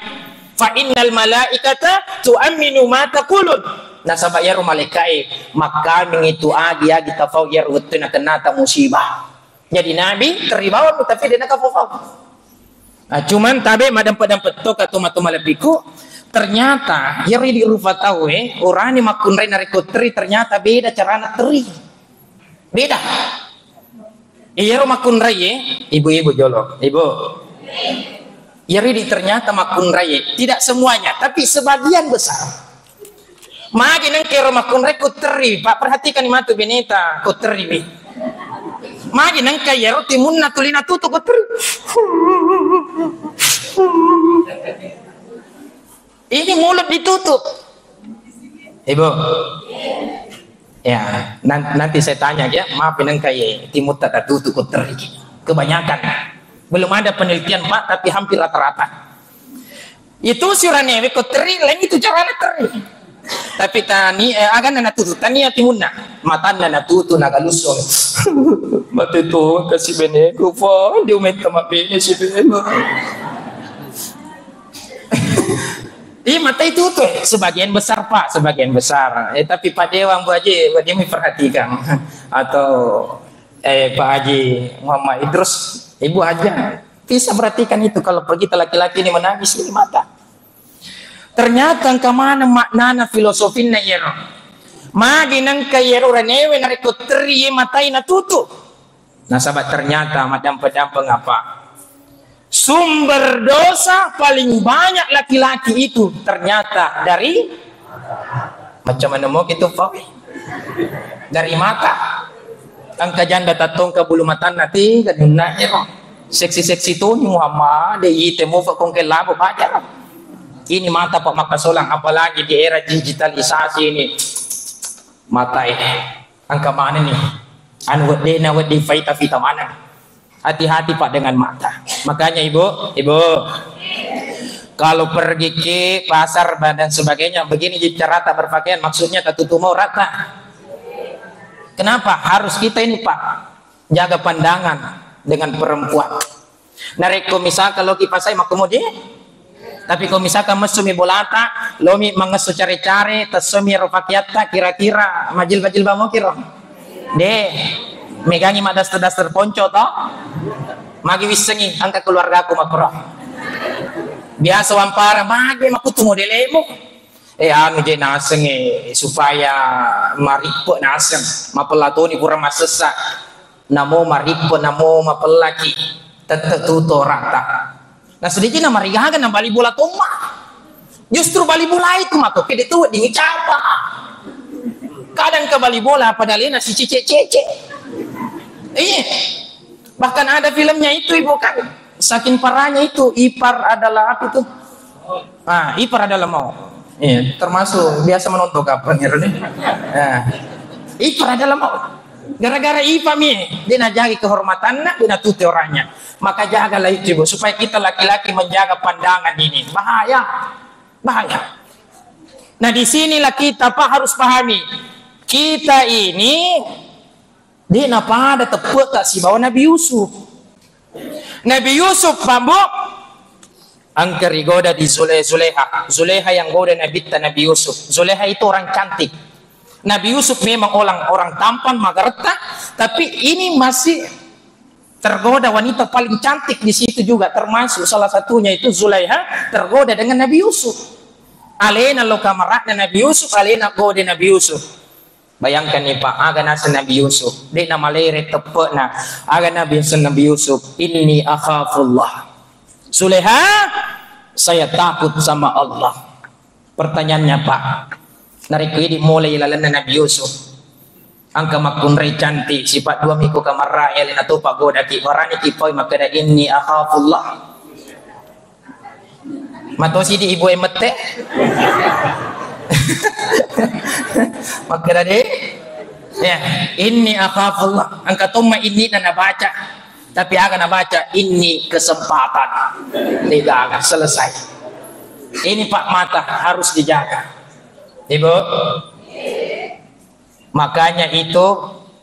Fa innal malaikata tu'minu ma taqulun. Nasaba iyaro malaikae makkaming itu agi-agi tafau iyaro wettu nakennata musibah. Jadi Nabi terribawang, tapi de' nakafau-fau. Nah, cuman tabe madampe-dampe to ka tomatoa malebbiku, ternyata iyaro idi rupa tau e, urane makkunrai narekko teri, ternyata beda carana teri. Beda. Iyaro makkunrai e, ibu-ibu jolo, ibu. Iyaro idi ternyata makkunrai e, tidak semuanya, tapi sebagian besar. Magi nengka ero makkunrai ko terri, Pak, perhatikan matu beneta ko terri, Bi. Magi nengka ero timunna tuli natutu ko terri. Ini mulut ditutup. Ibu. Ya, nan-, nanti saya tanya ya, maaf nengka ye timutta tatutu ko terri. Kebanyakan. Belum ada penelitian, Pak, tapi hampir rata-rata. Itu suranewe ko terri, lain itu carana terri. Tapi tani, eh, aganna natutu, tania timunna. Matanna natutu, nagalusso. Mate to, kasi beneku, Pak. Dia minta maaf bene si bene. Iya, mate itu tuh, eh, sebagian besar, Pak, sebagian besar. Eh, tapi Pak Dewang, Bu Haji, Bu Haji perhatikan. Atau, eh, Pak Haji Muhammad Idrus, Ibu Haji. Bisa perhatikan itu, kalau kita laki-laki ini menangis, ini mata. Ternyata engka maneng maknana filosofinna iyaro. Magi nengka iyaro ranewe narekko terri ye matai natutu. Nasaba ternyata madampe-dampe apa? Sumber dosa paling banyak laki-laki itu ternyata dari macam mana mau gitu, Pak? Dari mata. Engka janda tattongka bulu matanna tiga nunna ero. Seksi-seksi toni Muhammad, de ite mufa kongke labo baja. Ini mata, Pak, makkasolang, apalagi di era digitalisasi ini. Mata ini. Engka mana nih? Anu weddena wedding faita-fita mana? Hati-hati, Pak, dengan mata. Makanya, Ibu, Ibu, kalau pergi ke pasar dan sebagainya, begini ji carata berpakaian, maksudnya tatutu mau rata. Kenapa harus kita ini, Pak, jaga pandangan dengan perempuan? Narekko misalkan loki pasai makkomodi, tapi ko misalkan messumi bolata, lomi mangesso care-care, tessomi ero pakeatta, kira-kira majilba-jilba moki ro? De, megangi maddaster-daster ponco to? Magi wissengi, engka keluargaku makkoro. Biasa wampara, magi makkutu modelemu. Eh, anu je naseng, eh, supaya marippe naseng, mapella toni pura massessa. Namo marippe, namo mapellaki, tette tuto rata. Nah, sedikit na marigaga na bali bola tomma. Justru bali bola itu matoke de tu wedding capa. Kadang ke bali bola pada lena si cece-cece. Iya. Bahkan ada filmnya itu, Ibu, kan. Saking parahnya itu, ipar adalah apa itu? Ah, ipar adalah mau. Iya, termasuk biasa menonton kapan ya, Rene? Nah, ipar adalah mau. Gara-gara ipar mi, dia nak jaga kehormatannya, dia nak tuti orangnya. Maka jagalah itu, Ibu, supaya kita laki-laki menjaga pandangan ini. Bahaya. Bahaya. Nah, di sinilah kita, Pak, harus pahami. Kita ini de' napada teppetta sibawa Nabi Yusuf. Nabi Yusuf, Pak, Bu, engka rigoda di Zule-, Zuleha. Zuleha yang goda Nabitta Nabi Yusuf. Zuleha itu orang cantik. Nabi Yusuf memang orang, orang tampan, magaretta, tapi ini masih tergoda wanita paling cantik di situ juga, termasuk salah satunya itu Zulaiha, tergoda dengan Nabi Yusuf. Alena lo kamara'na Nabi Yusuf, alena gode Nabi Yusuf. Bayangkan nih, Pak, aga naseng Nabi Yusuf, de' namalere teppe'na, aga Nabi, naseng Nabi Yusuf, "Inni akhafullah." Zulaiha, saya takut sama Allah. Pertanyaannya, Pak, narekko idi mulai lalenna Nabi Yusuf, engka makkunrai cantik, sifat dua miko kamara'e, alena topa godaki, baraniki pau makkeda, "Inni akhafullah." Matosi di ibu e mette. Makkeda de', ya, "Inni akhafullah." Engka tomma inni na nabaca. Tapi aga nabaca, "Ini kesempatan." Tidak, selesai. Ini, Pak, mata harus dijaga. Ibu? Makanya itu,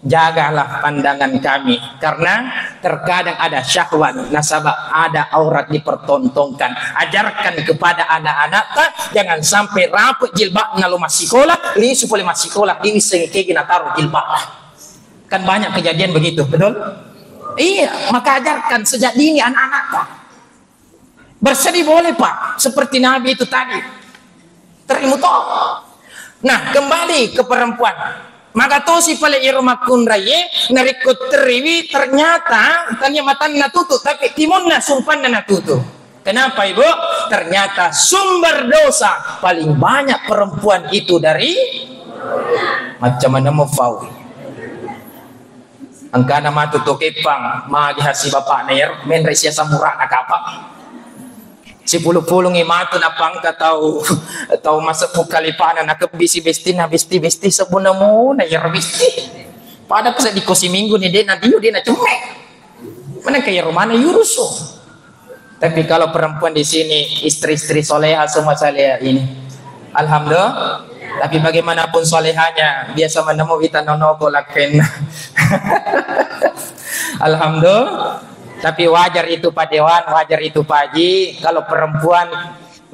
jagalah pandangan kami. Karena terkadang ada syahwat, nasaba ada aurat dipertontonkan. Ajarkan kepada anak-anak, jangan sampai rapet jilbabna lo massikola, lisu pole massikola, diwissengi kegi nataro jilbabna. Kan banyak kejadian begitu, betul? Iya, maka ajarkan sejak dini anak-anak, Pak. Bersedih boleh, Pak, seperti Nabi itu tadi. Terimu toh. Nah, kembali ke perempuan. Maka tosi pale iro makkunraie, narekko teriwi, ternyata tania matanna tutu, tapi timunna sumpanna natutu. Kenapa, Ibu? Ternyata sumber dosa paling banyak perempuan itu dari macam mana mau fau. Engkana matu to keppang, magi hasi bapakna iyaro, menre sia samurana kapang. Sipulung-pulungi matu napangka tau, tau maseppu kalipana, nakebbisi bestinna, besti-besti sebbuna muna iyaro besti. Pada seddi ko siminggu ni de' nadio, de' nacemme. Manengka iyaro mana yurusu. Tapi kalau perempuan di sini, istri-istri soleha, semua soleha ini. Alhamdulillah. Tapi bagaimanapun solehanya, biasa menemu kita nonoko lakken. Alhamdulillah. Tapi wajar itu Pak Dewan, wajar itu Pak Haji. Kalau perempuan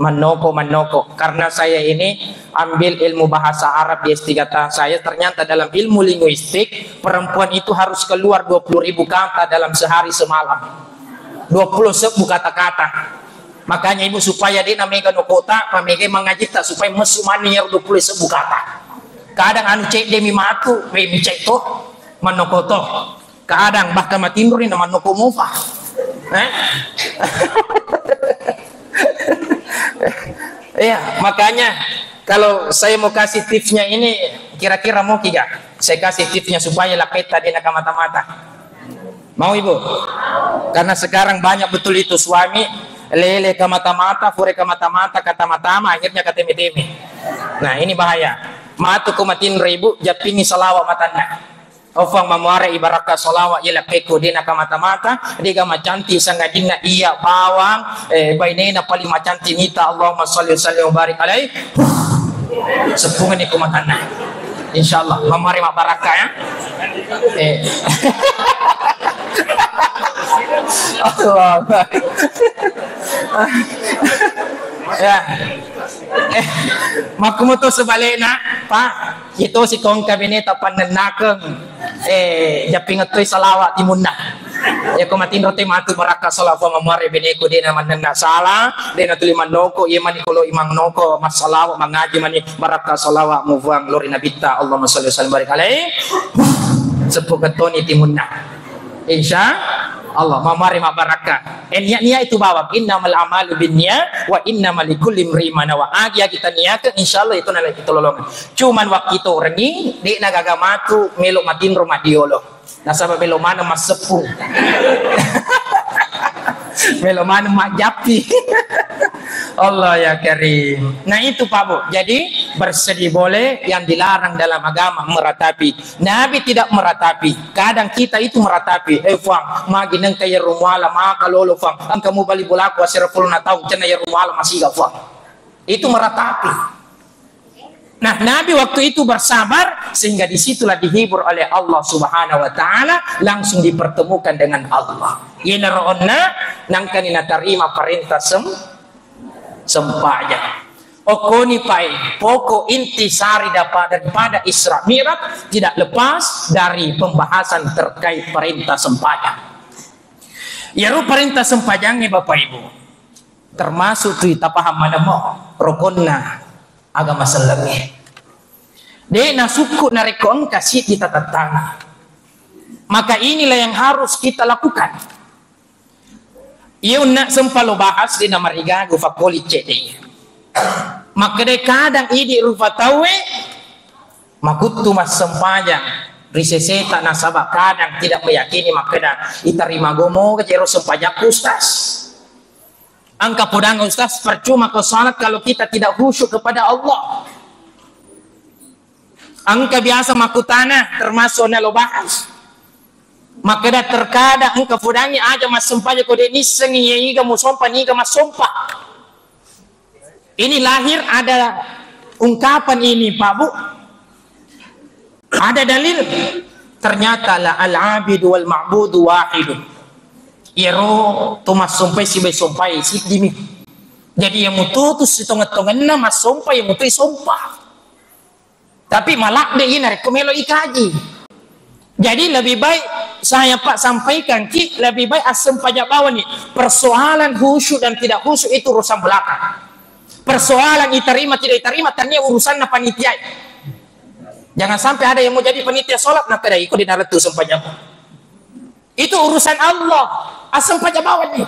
menoko, menoko. Karena saya ini ambil ilmu bahasa Arab di S tiga saya, ternyata dalam ilmu linguistik, perempuan itu harus keluar dua puluh ribu kata dalam sehari semalam. Dua puluh sebbu kata-kata. Makanya ibu supaya de' namega nokota, pamega mangajitta supaya messu mani iyaro dua puluh sebbu kata. Kadang anu cedde mi matu, we mi cetto, manokoto. Kadang bahkan matinro ni namannoko mufa. Eh? Iya, makanya kalau saya mau kasih tipsnya ini, kira-kira mau kiga? Saya kasih tipsnya supaya lakketta de' nakamata-mata. Mau, Ibu? Karena sekarang banyak betul itu suami lele kamata-mata, fure kamata-mata, kata matama, akhirnya kateme-teme. Nah, ini bahaya. Matu ko matinro, Ibu, jappingi salawat matanna. Ofang mamuare ibarakka salawat iya lakkekku de' nakamata-mata, de' ga macanti sangajinna iya bawang, eh, bainena paling macanti mita, Allahumma salli wa sallim wa barik alaih. Seppungani ko matanna. Insyaallah, mamari mabbarakka ya. Eh. Allah. Ya. Eh, makkumoto sebalikna, Pak. Iyatosi ko engka beneta pannennakeng, eh, jappingettoi salawat timunna. Iyako matinro te matu barakka salawat, Puang, mamuare beneku de' namannenna sala, de' natuli mannoko, iya mani ko lo imang noko, massalawa, mangaji mani, barakka salawat mu, Puang, lori Nabitta, Allahumma salli wa sallim barik alaih. Seppu kettoni timunna. Insya Allah, mamari mabbarakka. Eh, niat-niat itu bawang. Innamal a'malu binniyat wa innama likulli imri'in ma nawa. Agi-agi taniakan, insya Allah itu nalai kita lolongan. Cuman waktu itu rengi, de' nagaga matu, melo matinro madiolo. Nasaba melo maneng masseppu. Melo maneng majjappi. Allah ya Karim. Nah itu Pak Bu. Jadi bersedih boleh, yang dilarang dalam agama meratapi. Nabi tidak meratapi. Kadang kita itu meratapi. Eh, Fuang, magi nengka iyaro muala maka lolo, Fuang. Engka mubali bolaku asera pulona taung, cenna iyaro muala masiga, Fuang. Itu meratapi. Nah, Nabi waktu itu bersabar sehingga disitulah dihibur oleh Allah Subhanahu wa Ta'ala, langsung dipertemukan dengan Allah. Iyanaro onna nangkani natarima perintah sem-, sempajang. Okkoni pae, pokok inti sari dapa-, daripada Isra Mi'raj tidak lepas dari pembahasan terkait perintah sempajang. Iyaro perintah sempajangnge, Bapak Ibu, termasuk tu tapaham maneng mo rokonna agama sellengnge. De' nasukku narekko engka siddi tatettangi. Maka inilah yang harus kita lakukan. Iya unna sempa lo bahas de' namarigagu fakkoli cedde. Makkeda kadang idi rupa tauwe makuttu massempajang ri seseta nasaba kadang tidak meyakini makkeda itarima gomo kecero sempajakku, Ustaz. Engka podang, Ustaz, percuma kau salat kalau kita tidak khusyuk kepada Allah. Engka biasa makkutana, termasuk na lo bahas. Makkeda terkadang engka fodangi aja massempajang ko de' nissengi iya iga musompa niga massompa. Ini lahir ada ungkapan ini, Pak Bu. Ada dalil. Ternyata la al-abidu wal ma'budu wahidun. Iyaro to massompai sibai sompai siddimi. Jadi iya mutu tu sitongeng-tongenna massompa, iya mutu sompa. Tapi maladde i narekko melo ikaji. Jadi lebih baik saya, Pak, sampaikan ki, lebih baik assempajang bawani. Persoalan khusyuk dan tidak khusyuk itu urusan belakang. Persoalan iterima tidak iterima tania urusanna panitia. Jangan sampai ada yang mau jadi panitia sholat, nah, kada iko di dalam tu sempajang. Itu urusan Allah. Assempajang bawani.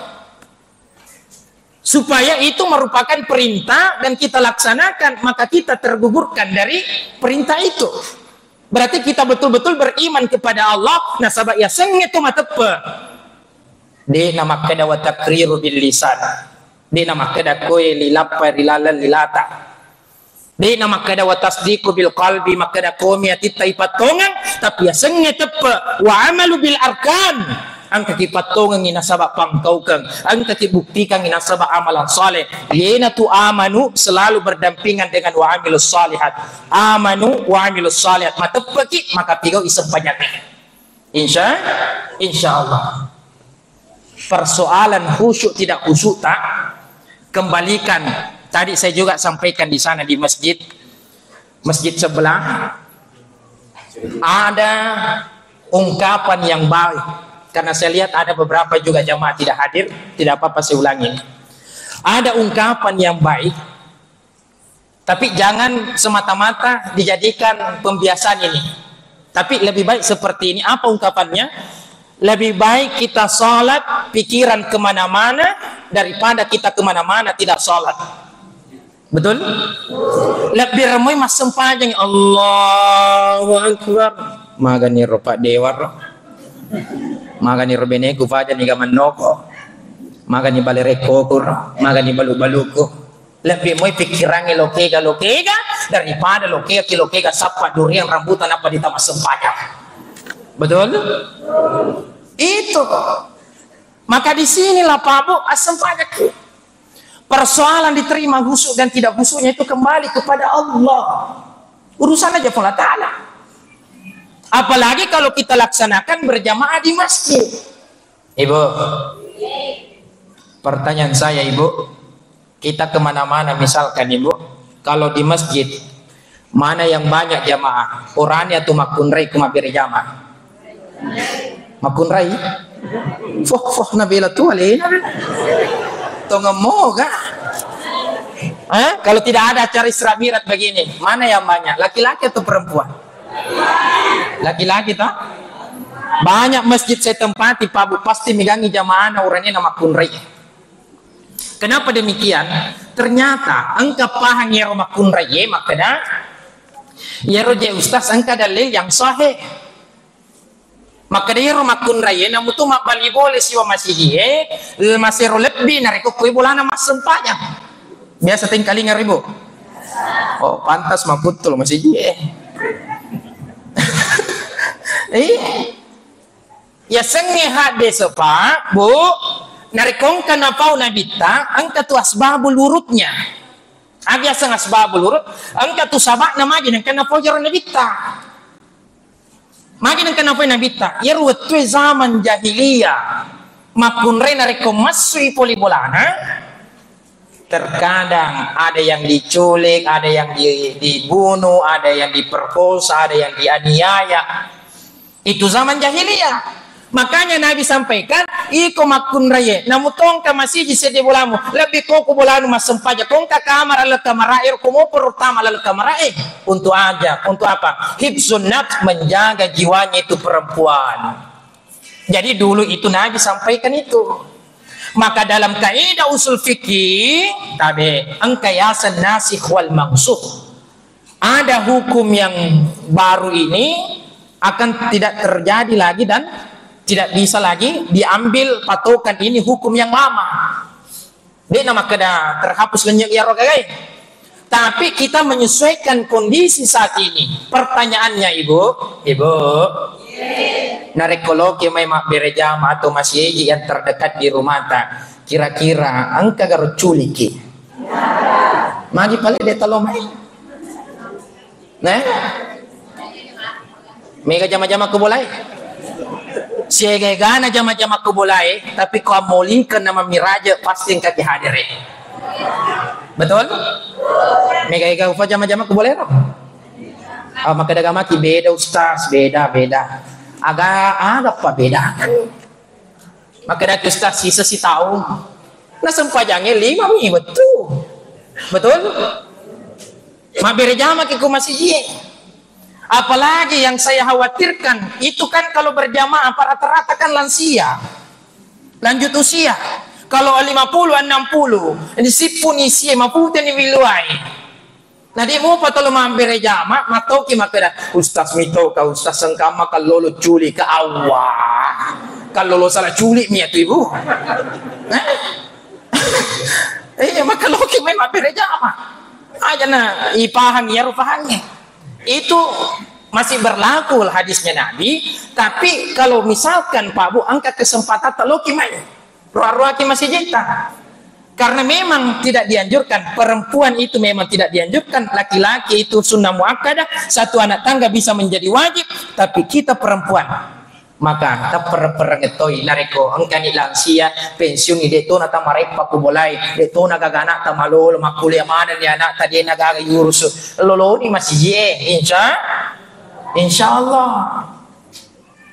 Supaya itu merupakan perintah dan kita laksanakan, maka kita tergugurkan dari perintah itu. Berarti kita betul-betul beriman kepada Allah, nasaba yasengnge tu mateppe. De' namakkeda wa takriru bil lisan. De' namakkeda koe lilappa ri laleng lilata. De' namakkeda wa tasdiqu bil qalbi, makkeda komi atitta ipattongeng, tapi yasengnge teppe, wa amalu bil arkan. Engkaki pattongengi nasaba pangkaukeng, engkaki buktikangi nasaba amalan saleh. Iyanatu amanu selalu berdampingan dengan wa amilus salihat. Amanu wa amilus salihat. Mateppeki, maka pigau isempajang. Insya, insya Allah. Persoalan khusyuk tidak khusyuk tak kembalikan. Tadi saya juga sampaikan di sana di masjid, masjid sebelah ada ungkapan yang baik. Karena saya lihat ada beberapa juga jamaah tidak hadir, tidak apa-apa saya ulangi. Ada ungkapan yang baik, tapi jangan semata-mata dijadikan pembiasaan ini. Tapi lebih baik seperti ini. Apa ungkapannya? Lebih baik kita salat pikiran kemana-mana daripada kita kemana-mana tidak salat. Betul? Lebbi remoi massempajang, Allahu Akbar. Magani ro Pak Dewa ro. Magani ro beneku pajani ga mannoko. Magani bale rekkoku ro. Magani balu-baluku. Lebbi moi pikirangnge lokega-lokega daripada lokega ki lokega sappa duriang rambutan apa ditama sempajang. Betul? Itu. Maka di sinilah Pak Bu, assempajakku. Persoalan diterima khusyuk dan tidak khusyuknya itu kembali kepada Allah. Urusan aja Allah Ta'ala. Apalagi kalau kita laksanakan berjamaah di masjid. Ibu, pertanyaan saya, Ibu, kita kemana-mana misalkan, Ibu, kalau di masjid, mana yang banyak jamaah? Orani atau makkunrai ku mabbere jamaah? Makkunrai? Foh, foh, nabela tu alena. Tongemmo ga? Eh, kalau tidak ada acara Isra Mi'raj begini, mana yang banyak? Laki-laki atau perempuan? Laki-laki toh? Banyak masjid saya tempati, Pak Bu, pasti megangi jamaahna orani na makkunrai. Kenapa demikian? Ternyata engka pahang iyaro makkunrai, makkeda, iyaro je ustaz engka dalil yang sahih. Makkeda iyaro makkunrai, namutu mabbali bole siwa masigi e, masero lebbi narekko kue bolana massempajang. Biasa tengkalinga ribu. Oh, pantas makkuttul masigi e. Eh, Yasengnge haddese, Pak, Bu, narekko engka napau Nabitta, engka tu asbabul wurudnya. Aga yaseng asbabul wurud, engka tu saba'na magi nengka napau jaro Nabitta. Magi nengka napau Nabitta, iyaro wettue zaman jahiliyah, makkunrai narekko massui poli bolana, Terkadang ada yang diculik, ada yang di-, dibunuh, ada yang diperkosa, ada yang dianiaya. Itu zaman jahiliyah. Makanya Nabi sampaikan, "Iko makkunraie, namu tongka masiji seddi bolamu, lebbi ko ku bolanu massempajang, kongka kamar laleng kamarae, ko mopo pertama laleng kamarae." Untuk aja, untuk apa? Hifzun nafs, menjaga jiwanya itu perempuan. Jadi dulu itu Nabi sampaikan itu. Maka dalam kaidah usul fikih, tabe, engka yaseng nasikh wal mansukh. Ada hukum yang baru ini akan tidak terjadi lagi dan tidak bisa lagi diambil patokan ini hukum yang lama. De'na makkeda terhapus lenynye' iyaro gagae. Tapi kita menyesuaikan kondisi saat ini. Pertanyaannya, Ibu, Ibu, narekko loki mai mabbere jama atau masigi yang terdekat di rumata, kira-kira engka garo culiki? Magi pale de' talo mai. Nah? Mega jama-jama ku bolae. Siega-egana jama-jama ku bolae, tapi ko ammolikeng na mammiraje, pasti engkaki hadere. Betul? Mega-ega ufa jama-jama ku bolae ro? Ah, makkeda gamaki beda, Ustaz, beda, beda. Aga, aga pa beda. Makkedaki Ustaz, sisa sitaung. Nah, sempajangnge lima mi wettu. Betul? Mabbere jamaki ko masijie. Apalagi yang saya khawatirkan, itu kan kalau berjamaah, apa rata-rata kan lansia. Lanjut usia. Kalau lima puluh, enam puluh, ini sipuni sie, maputeni wiluai. Na de' mupa tolo mabbere jama, mattoki makkeda, "Ustaz mito ka, Ustaz sengkamma kallolo culi ka." Allah. Kallolo salah culi mi atu, Ibu. Eh? Iya, maka loki mai mabbere jama. Aja na ipahang iyaro pahangnge. Itu masih berlaku hadisnya Nabi, tapi kalau misalkan Pak Bu engka kesempatan loki mai. Roa-roaki masijitta. Karena memang tidak dianjurkan, perempuan itu memang tidak dianjurkan, laki-laki itu sunnah muakkadah, satu anak tangga bisa menjadi wajib, tapi kita perempuan, maka taperreng-perreng toi, narekko engkani lansia, pensiunni, de' tona tamareppa ku bolai, de' tona gaga anakta malolo, makkuliah manenni anakta, de' nagaga iurusu, loloni masijie, insya, insya Allah.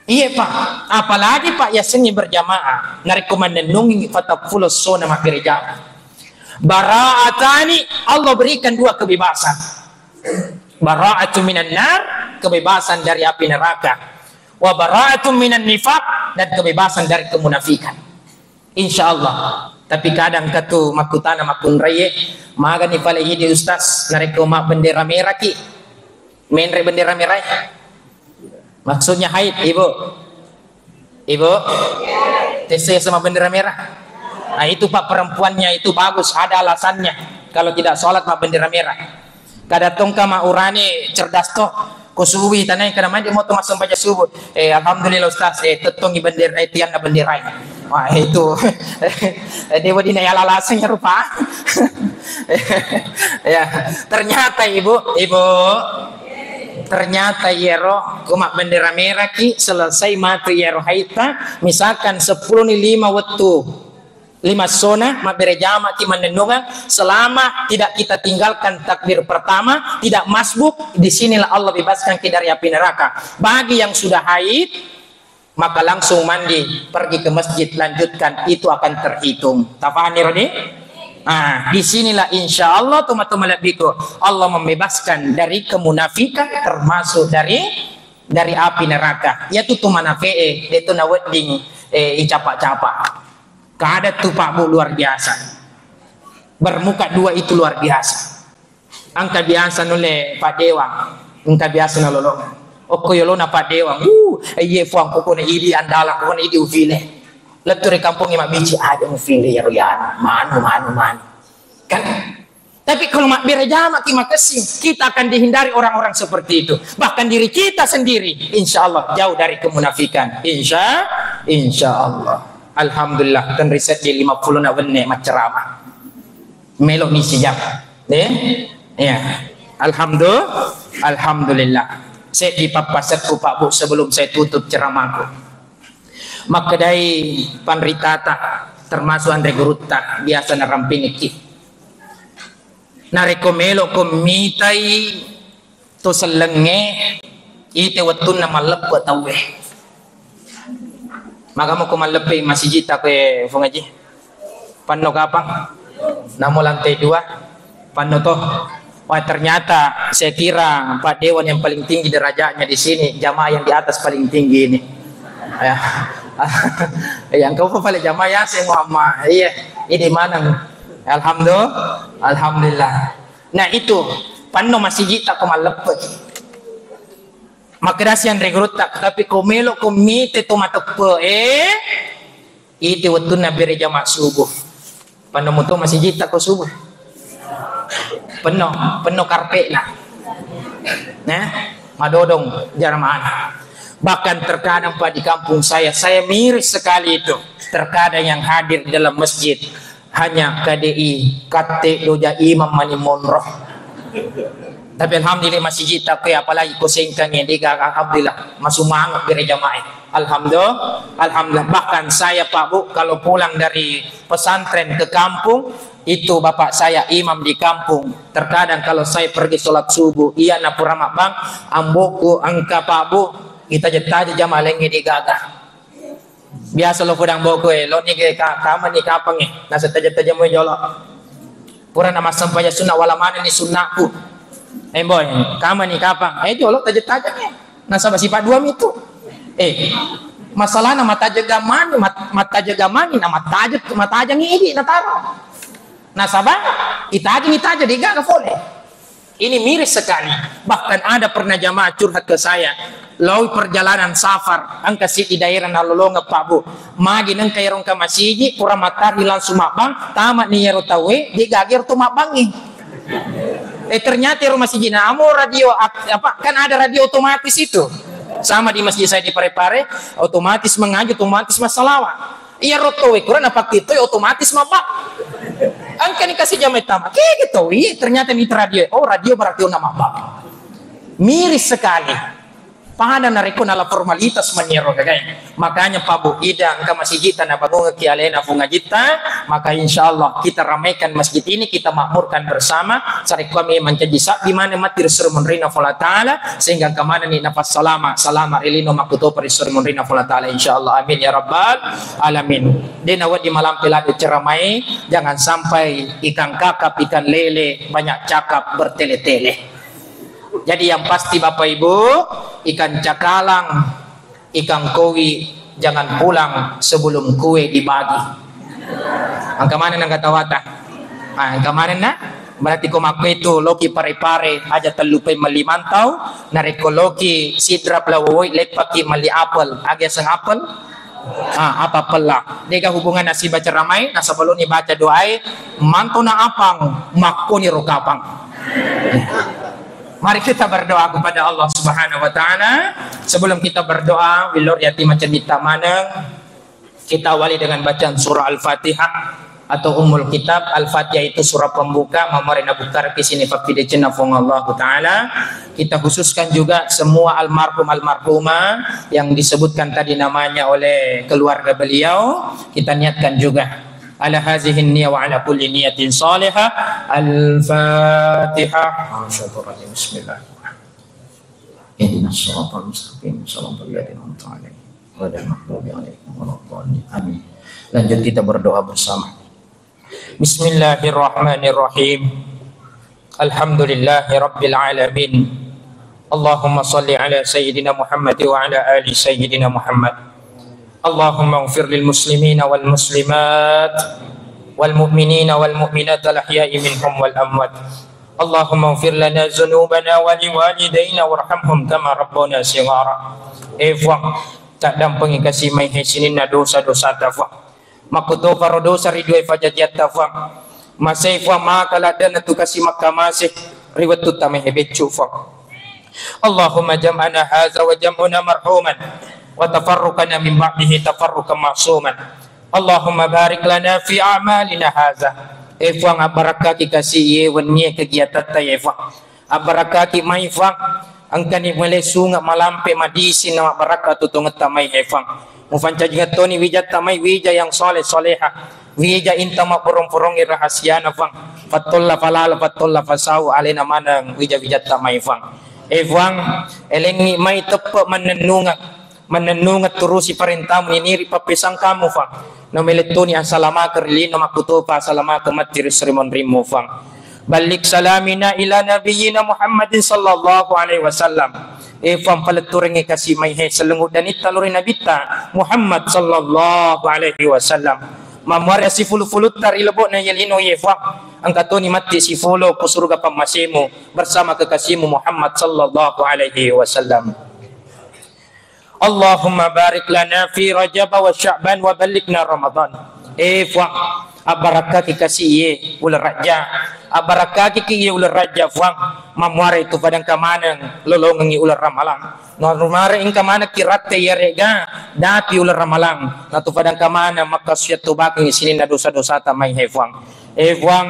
Iye, Pak. Apalagi, Pak, yasengnge berjamaah. Narekko mannennungi patappulo essona mabbere jama. Bara'atani, Allah berikan dua kebebasan. Bara'atun minan nar, kebebasan dari api neraka. Wa bara'atun minan nifaq, dan kebebasan dari kemunafikan. Insya Allah. Tapi kadang katu makkutana makkunraie, magani pale idi Ustaz, narekko mabbendera meraki. Menre bendera merah. Maksudnya haid, Ibu. Ibu. Tesse sama bendera merah. Nah, itu Pak perempuannya itu bagus, ada alasannya. Kalau tidak sholat Pak bendera merah. Kada tongka ma urane cerdas to. Ko subuh tanai kada mandi moto massempaja subuh. Eh, alhamdulillah Ustaz, eh, tettongi bendera, eh, tianna bendera. Wah, itu. Dewa dina ya lalaseng rupa. Ya, ternyata Ibu, Ibu, ternyata iyaro ko mabbendera merah ki, selesai matu iyaro haidta, misalkan sepuluh ni lima wettu, lima sona mabbere jama ki mannennungeng, selama tidak kita tinggalkan takbir pertama, tidak masbuk, di sinilah Allah bebaskan ki dari api neraka. Bagi yang sudah haid, maka langsung mandi, pergi ke masjid, lanjutkan, itu akan terhitung. Tapahani, Rodi? Nah, di sinilah insya Allah, teman-teman lebihku, Allah membebaskan dari kemunafikan, termasuk dari, dari api neraka. Ya tu, tu manafe, eh, itu nawedding, eh, icapa-capa. Kada tu, Pak Bu, luar biasa. Bermuka dua itu luar biasa. Engka biasa nulle paddewang, engka biasa nalolongeng. Okko yolona paddewang, uh, iye fuang, kokone idi andalang, kokone idi ufile. Lettu ri kampongnge mabbici, aja mufile yaro yana, manu, manu, manu. Kan? Tapi kalau mabbere jamaki makessing, kita akan dihindari orang-orang seperti itu. Bahkan diri kita sendiri, insya Allah jauh dari kemunafikan. Insya, insya Allah. Alhamdulillah, tenri seddi lima puluh na wenne macceramah. Melo ni sijak. Eh? Ya. Alhamdulillah. Alhamdulillah. Seddi pappasekku, Pak Bu, sebelum saya tutup ceramahku. Makkedai panritata, termasuk anre gurutta, biasa narampingekki. Narekko melo'ko mitai to sellengnge, ite wettunna malleppe tauwe. Maga moko malleppe masijitta koe, Fung Aji? Panno kapang? Namo lantai dua? Panno to? Wah, ternyata saya kira Pak Dewan yang paling tinggi derajatnya di sini, jamaah yang di atas paling tinggi ini. Ya. Yang kau pale jamaah ya, saya Muhammad. Iya, ini mana? Alhamdulillah. Alhamdulillah. Nah, itu, panno masijitta ko malleppe. Makkedasi anre gurutta, tapi ko melo'ko mite to mateppe, eh, ite wettunna bere jamaah subuh. Panno muto masijitta ko subuh. Penno, penno karpetna. Nah, madodong jamaahna. Bahkan terkadang, Pak, di kampung saya, saya miris sekali itu. Terkadang yang hadir di dalam masjid hanya K D I, katte doja imam mani monro. Tapi alhamdulillah masijitta koe, apalagi ko Sengkangnge, degaga, alhamdulillah, masumanga bere jamaah. Alhamdulillah, alhamdulillah. Bahkan saya, Pak Bu, kalau pulang dari pesantren ke kampung, itu bapak saya imam di kampung. Terkadang kalau saya pergi sholat subuh, iya na pura mabbang, amboku engka, Pak Bu, itaje-taje jamaah laingnge degaga. Biasa lo podang boko e, lo ni ke ka-, kama ni kapang e, nasa taja-taja mo jolo. Pura na massempajang sunna wala mana ni sunnaku. Eh, boy, kama ni kapang. Eh, jolo taja-taja e. Nasaba sipa dua mitu. Eh, masalahna mataja gamani, mat-, mataja gamani, na mataja, mataja ngidi na taro. Nasaba, itaja ni taja, degaga fole. Ini miris sekali. Bahkan ada pernah jamaah curhat ke saya, laoi perjalanan safar, engka siddi daerah nalolongeng, Pak Bu. Magi nengka ero engka masigi, pura mattarhi langsung mabbang, tama ni ero tauwe, degaga ero to mabbangi. Eh, ternyata ero masigi namo radio ak-, apa, kan ada radio otomatis itu. Sama di masjid saya di Parepare, otomatis mengaji, otomatis massalawa. Iya rotto we, kurang apa kita otomatis mabak. Engka ni kasih jamai tama. Kege to, iya, ternyata mitra radio. Oh, radio berarti ona mabak. Miris sekali. Pada narekko nala formalitas maniero gagai. Makanya Pak Bu, ida engka masigi tana bangun ki alena Fung Ajitta, maka insya Allah kita ramaikan masjid ini, kita makmurkan bersama. Sarekko mi mancaji sabbi mana mati ri suri munrina Fala Ta'ala, sehingga engka manenni nafas salama, salama ri lino makkutopa ri suri munrina Fala Ta'ala, insya Allah. Amin ya rabbal alamin. De nawedding malampe ladde ceramae, jangan sampai ikan kakap, ikan lele, banyak cakap, bertele-tele. Jadi yang pasti Bapak Ibu, ikan cakalang, ikan kowi, jangan pulang sebelum kue dibagi. Engka maneng na kata wata. Ah, engka maneng na? Berarti ko makkuetu loki Pare-Pare, aja tellupai melli mantau, narekko loki Sidrap la Wowoe, leppaki melli apel. Aga yaseng apel? Ah, apa pella? Dega hubunganna sibaca ceramai, nasaba loni baca doae, mantona apang, makkoni ro kapang. Mari kita berdoa kepada Allah Subhanahu wa Ta'ala. Sebelum kita berdoa, wilor yati macam kita maneng. Kita awali dengan bacaan surah Al-Fatihah atau Ummul Kitab. Al-Fatihah itu surah pembuka, mamare nabukkara ki sini fakkideceng na Fuang Allah Ta'ala. Kita khususkan juga semua almarhum almarhumah yang disebutkan tadi namanya oleh keluarga beliau. Kita niatkan juga. Ala hazihin niyah wa ala kulli niyatin salihah. Al-Fatihah. Bismillahirrahmanirrahim. Ihdinas siratal mustaqim, siratal ladzina an'amta 'alaihim, ghairil maghdubi 'alaihim waladdallin. Amin. Lanjut kita berdoa bersama. Bismillahirrahmanirrahim. Alhamdulillahi rabbil alamin. Allahumma salli ala sayyidina Muhammad wa ala ali sayyidina Muhammad. Allahumma ighfir lil muslimina wal muslimat, wal mu'minina wal mu'minat, al ahya'i minhum wal amwat. Allahumma ighfir lana dzunubana wa liwalidaina warhamhum kama rabbana shighara. Eh Fuang, taddampengi kasi maihe sininna dosa-dosata Fuang. Makkutoparo dosa ri dua fajajiatta Fuang. Masei Fuang maka laddanna tu kasi makkamase ri wettutta maihe beccu Fuang. Allahumma jam'ana hadza wa jam'una marhuman wa tafarruqana min ba'dihi tafarruqan ma'suman. Allahumma barik lana fi a'malina hadza. Eh Fuang, abbarakkaki kasi iye wennie kegiatatta ye Fuang. Abbarakkaki mai Fuang. Engkani male sunge malampe madising na mabbarakka tutungetta mai he Fuang. Mufancajingeng toni wijatta mai wija yang saleh saleha. Wija inta mabborong-borongi rahasiana Fuang. Fattolla falala, fattolla fasau, alena maneng wija-wijatta mai Fuang. E Fuang, elengngi mai teppe mannennungeng, mannennungeng turusi parentamu, niniri pappesangkamu Fuang. Nomelettuni asalamakeng ri lino makkutopa, asalamakeng matti ri srimonrimmu Fuang. Ballik salamina ila nabiyyina Muhammadin sallallahu alaihi wasallam. E Fuang, paletturengngi kasi maihe selleng uddanitta lao ri nabitta Muhammad sallallahu alaihi wasallam. Mammuare sifulu-fulutta ri lebo'na ye lino ye Fuang. Engka toni matti sifolo ku suruga pammasemu bersama kekasihmu Muhammad sallallahu alaihi wasallam. Allahumma barik lana fi Rajab wa Sya'ban wa ballighna Ramadan. E Fuang, abbarakkaki kasi iye uleng Rajja, abbarakkaki ki iye uleng Rajja Fuang, mammuare tu fadangka maneng lolongengngi uleng Ramalang. Narumare engka manekki ratte iyarega dapi uleng Ramalang, natu fadangka maneng makkasuwiang tobakengngi sininna dosa-dosata mai he Fuang. E Fuang,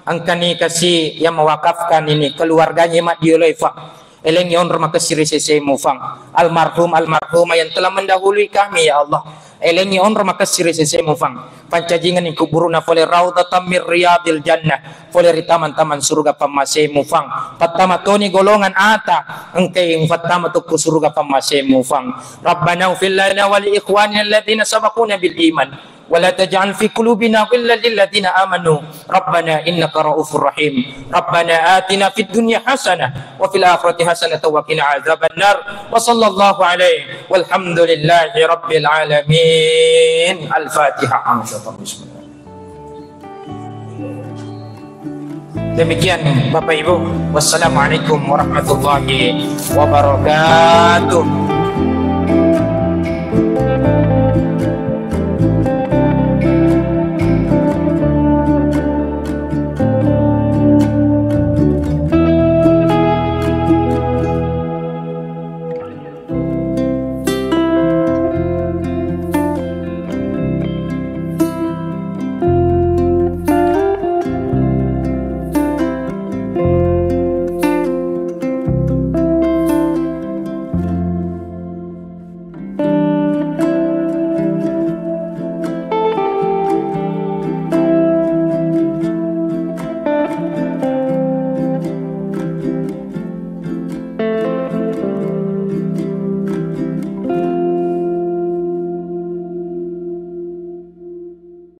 engkani kasi yang mewakafkan ini keluarganya maddioloi Fuang. Elengngi onro makessing ri sesemu Fuang. Almarhum, almarhumah yang telah mendahului kami ya Allah. Elengngi onro makessing ri sesemu Fuang. Pancajingenni kuburuna fole raudhatan min riyadil jannah. Fole ri taman-taman suruga pammasemu Fuang. Pattama toni golongan ata engkai mufattama tu ku suruga pammasemu Fuang. Rabbana ighfir lana wa li ikhwanina alladzina sabaquna bil iman. Wa la taj'al fi qulubina ghillan lil ladzina amanu. Rabbana innaka raufur rahim. Rabbana atina fid dunya hasanah wa fil akhirati hasanatan wa qina adzabannar. Wa sallallahu alaihi walhamdulillahi rabbil alamin. Al-Fatihah. Demikian Bapak Ibu. Wassalamualaikum warahmatullahi wabarakatuh.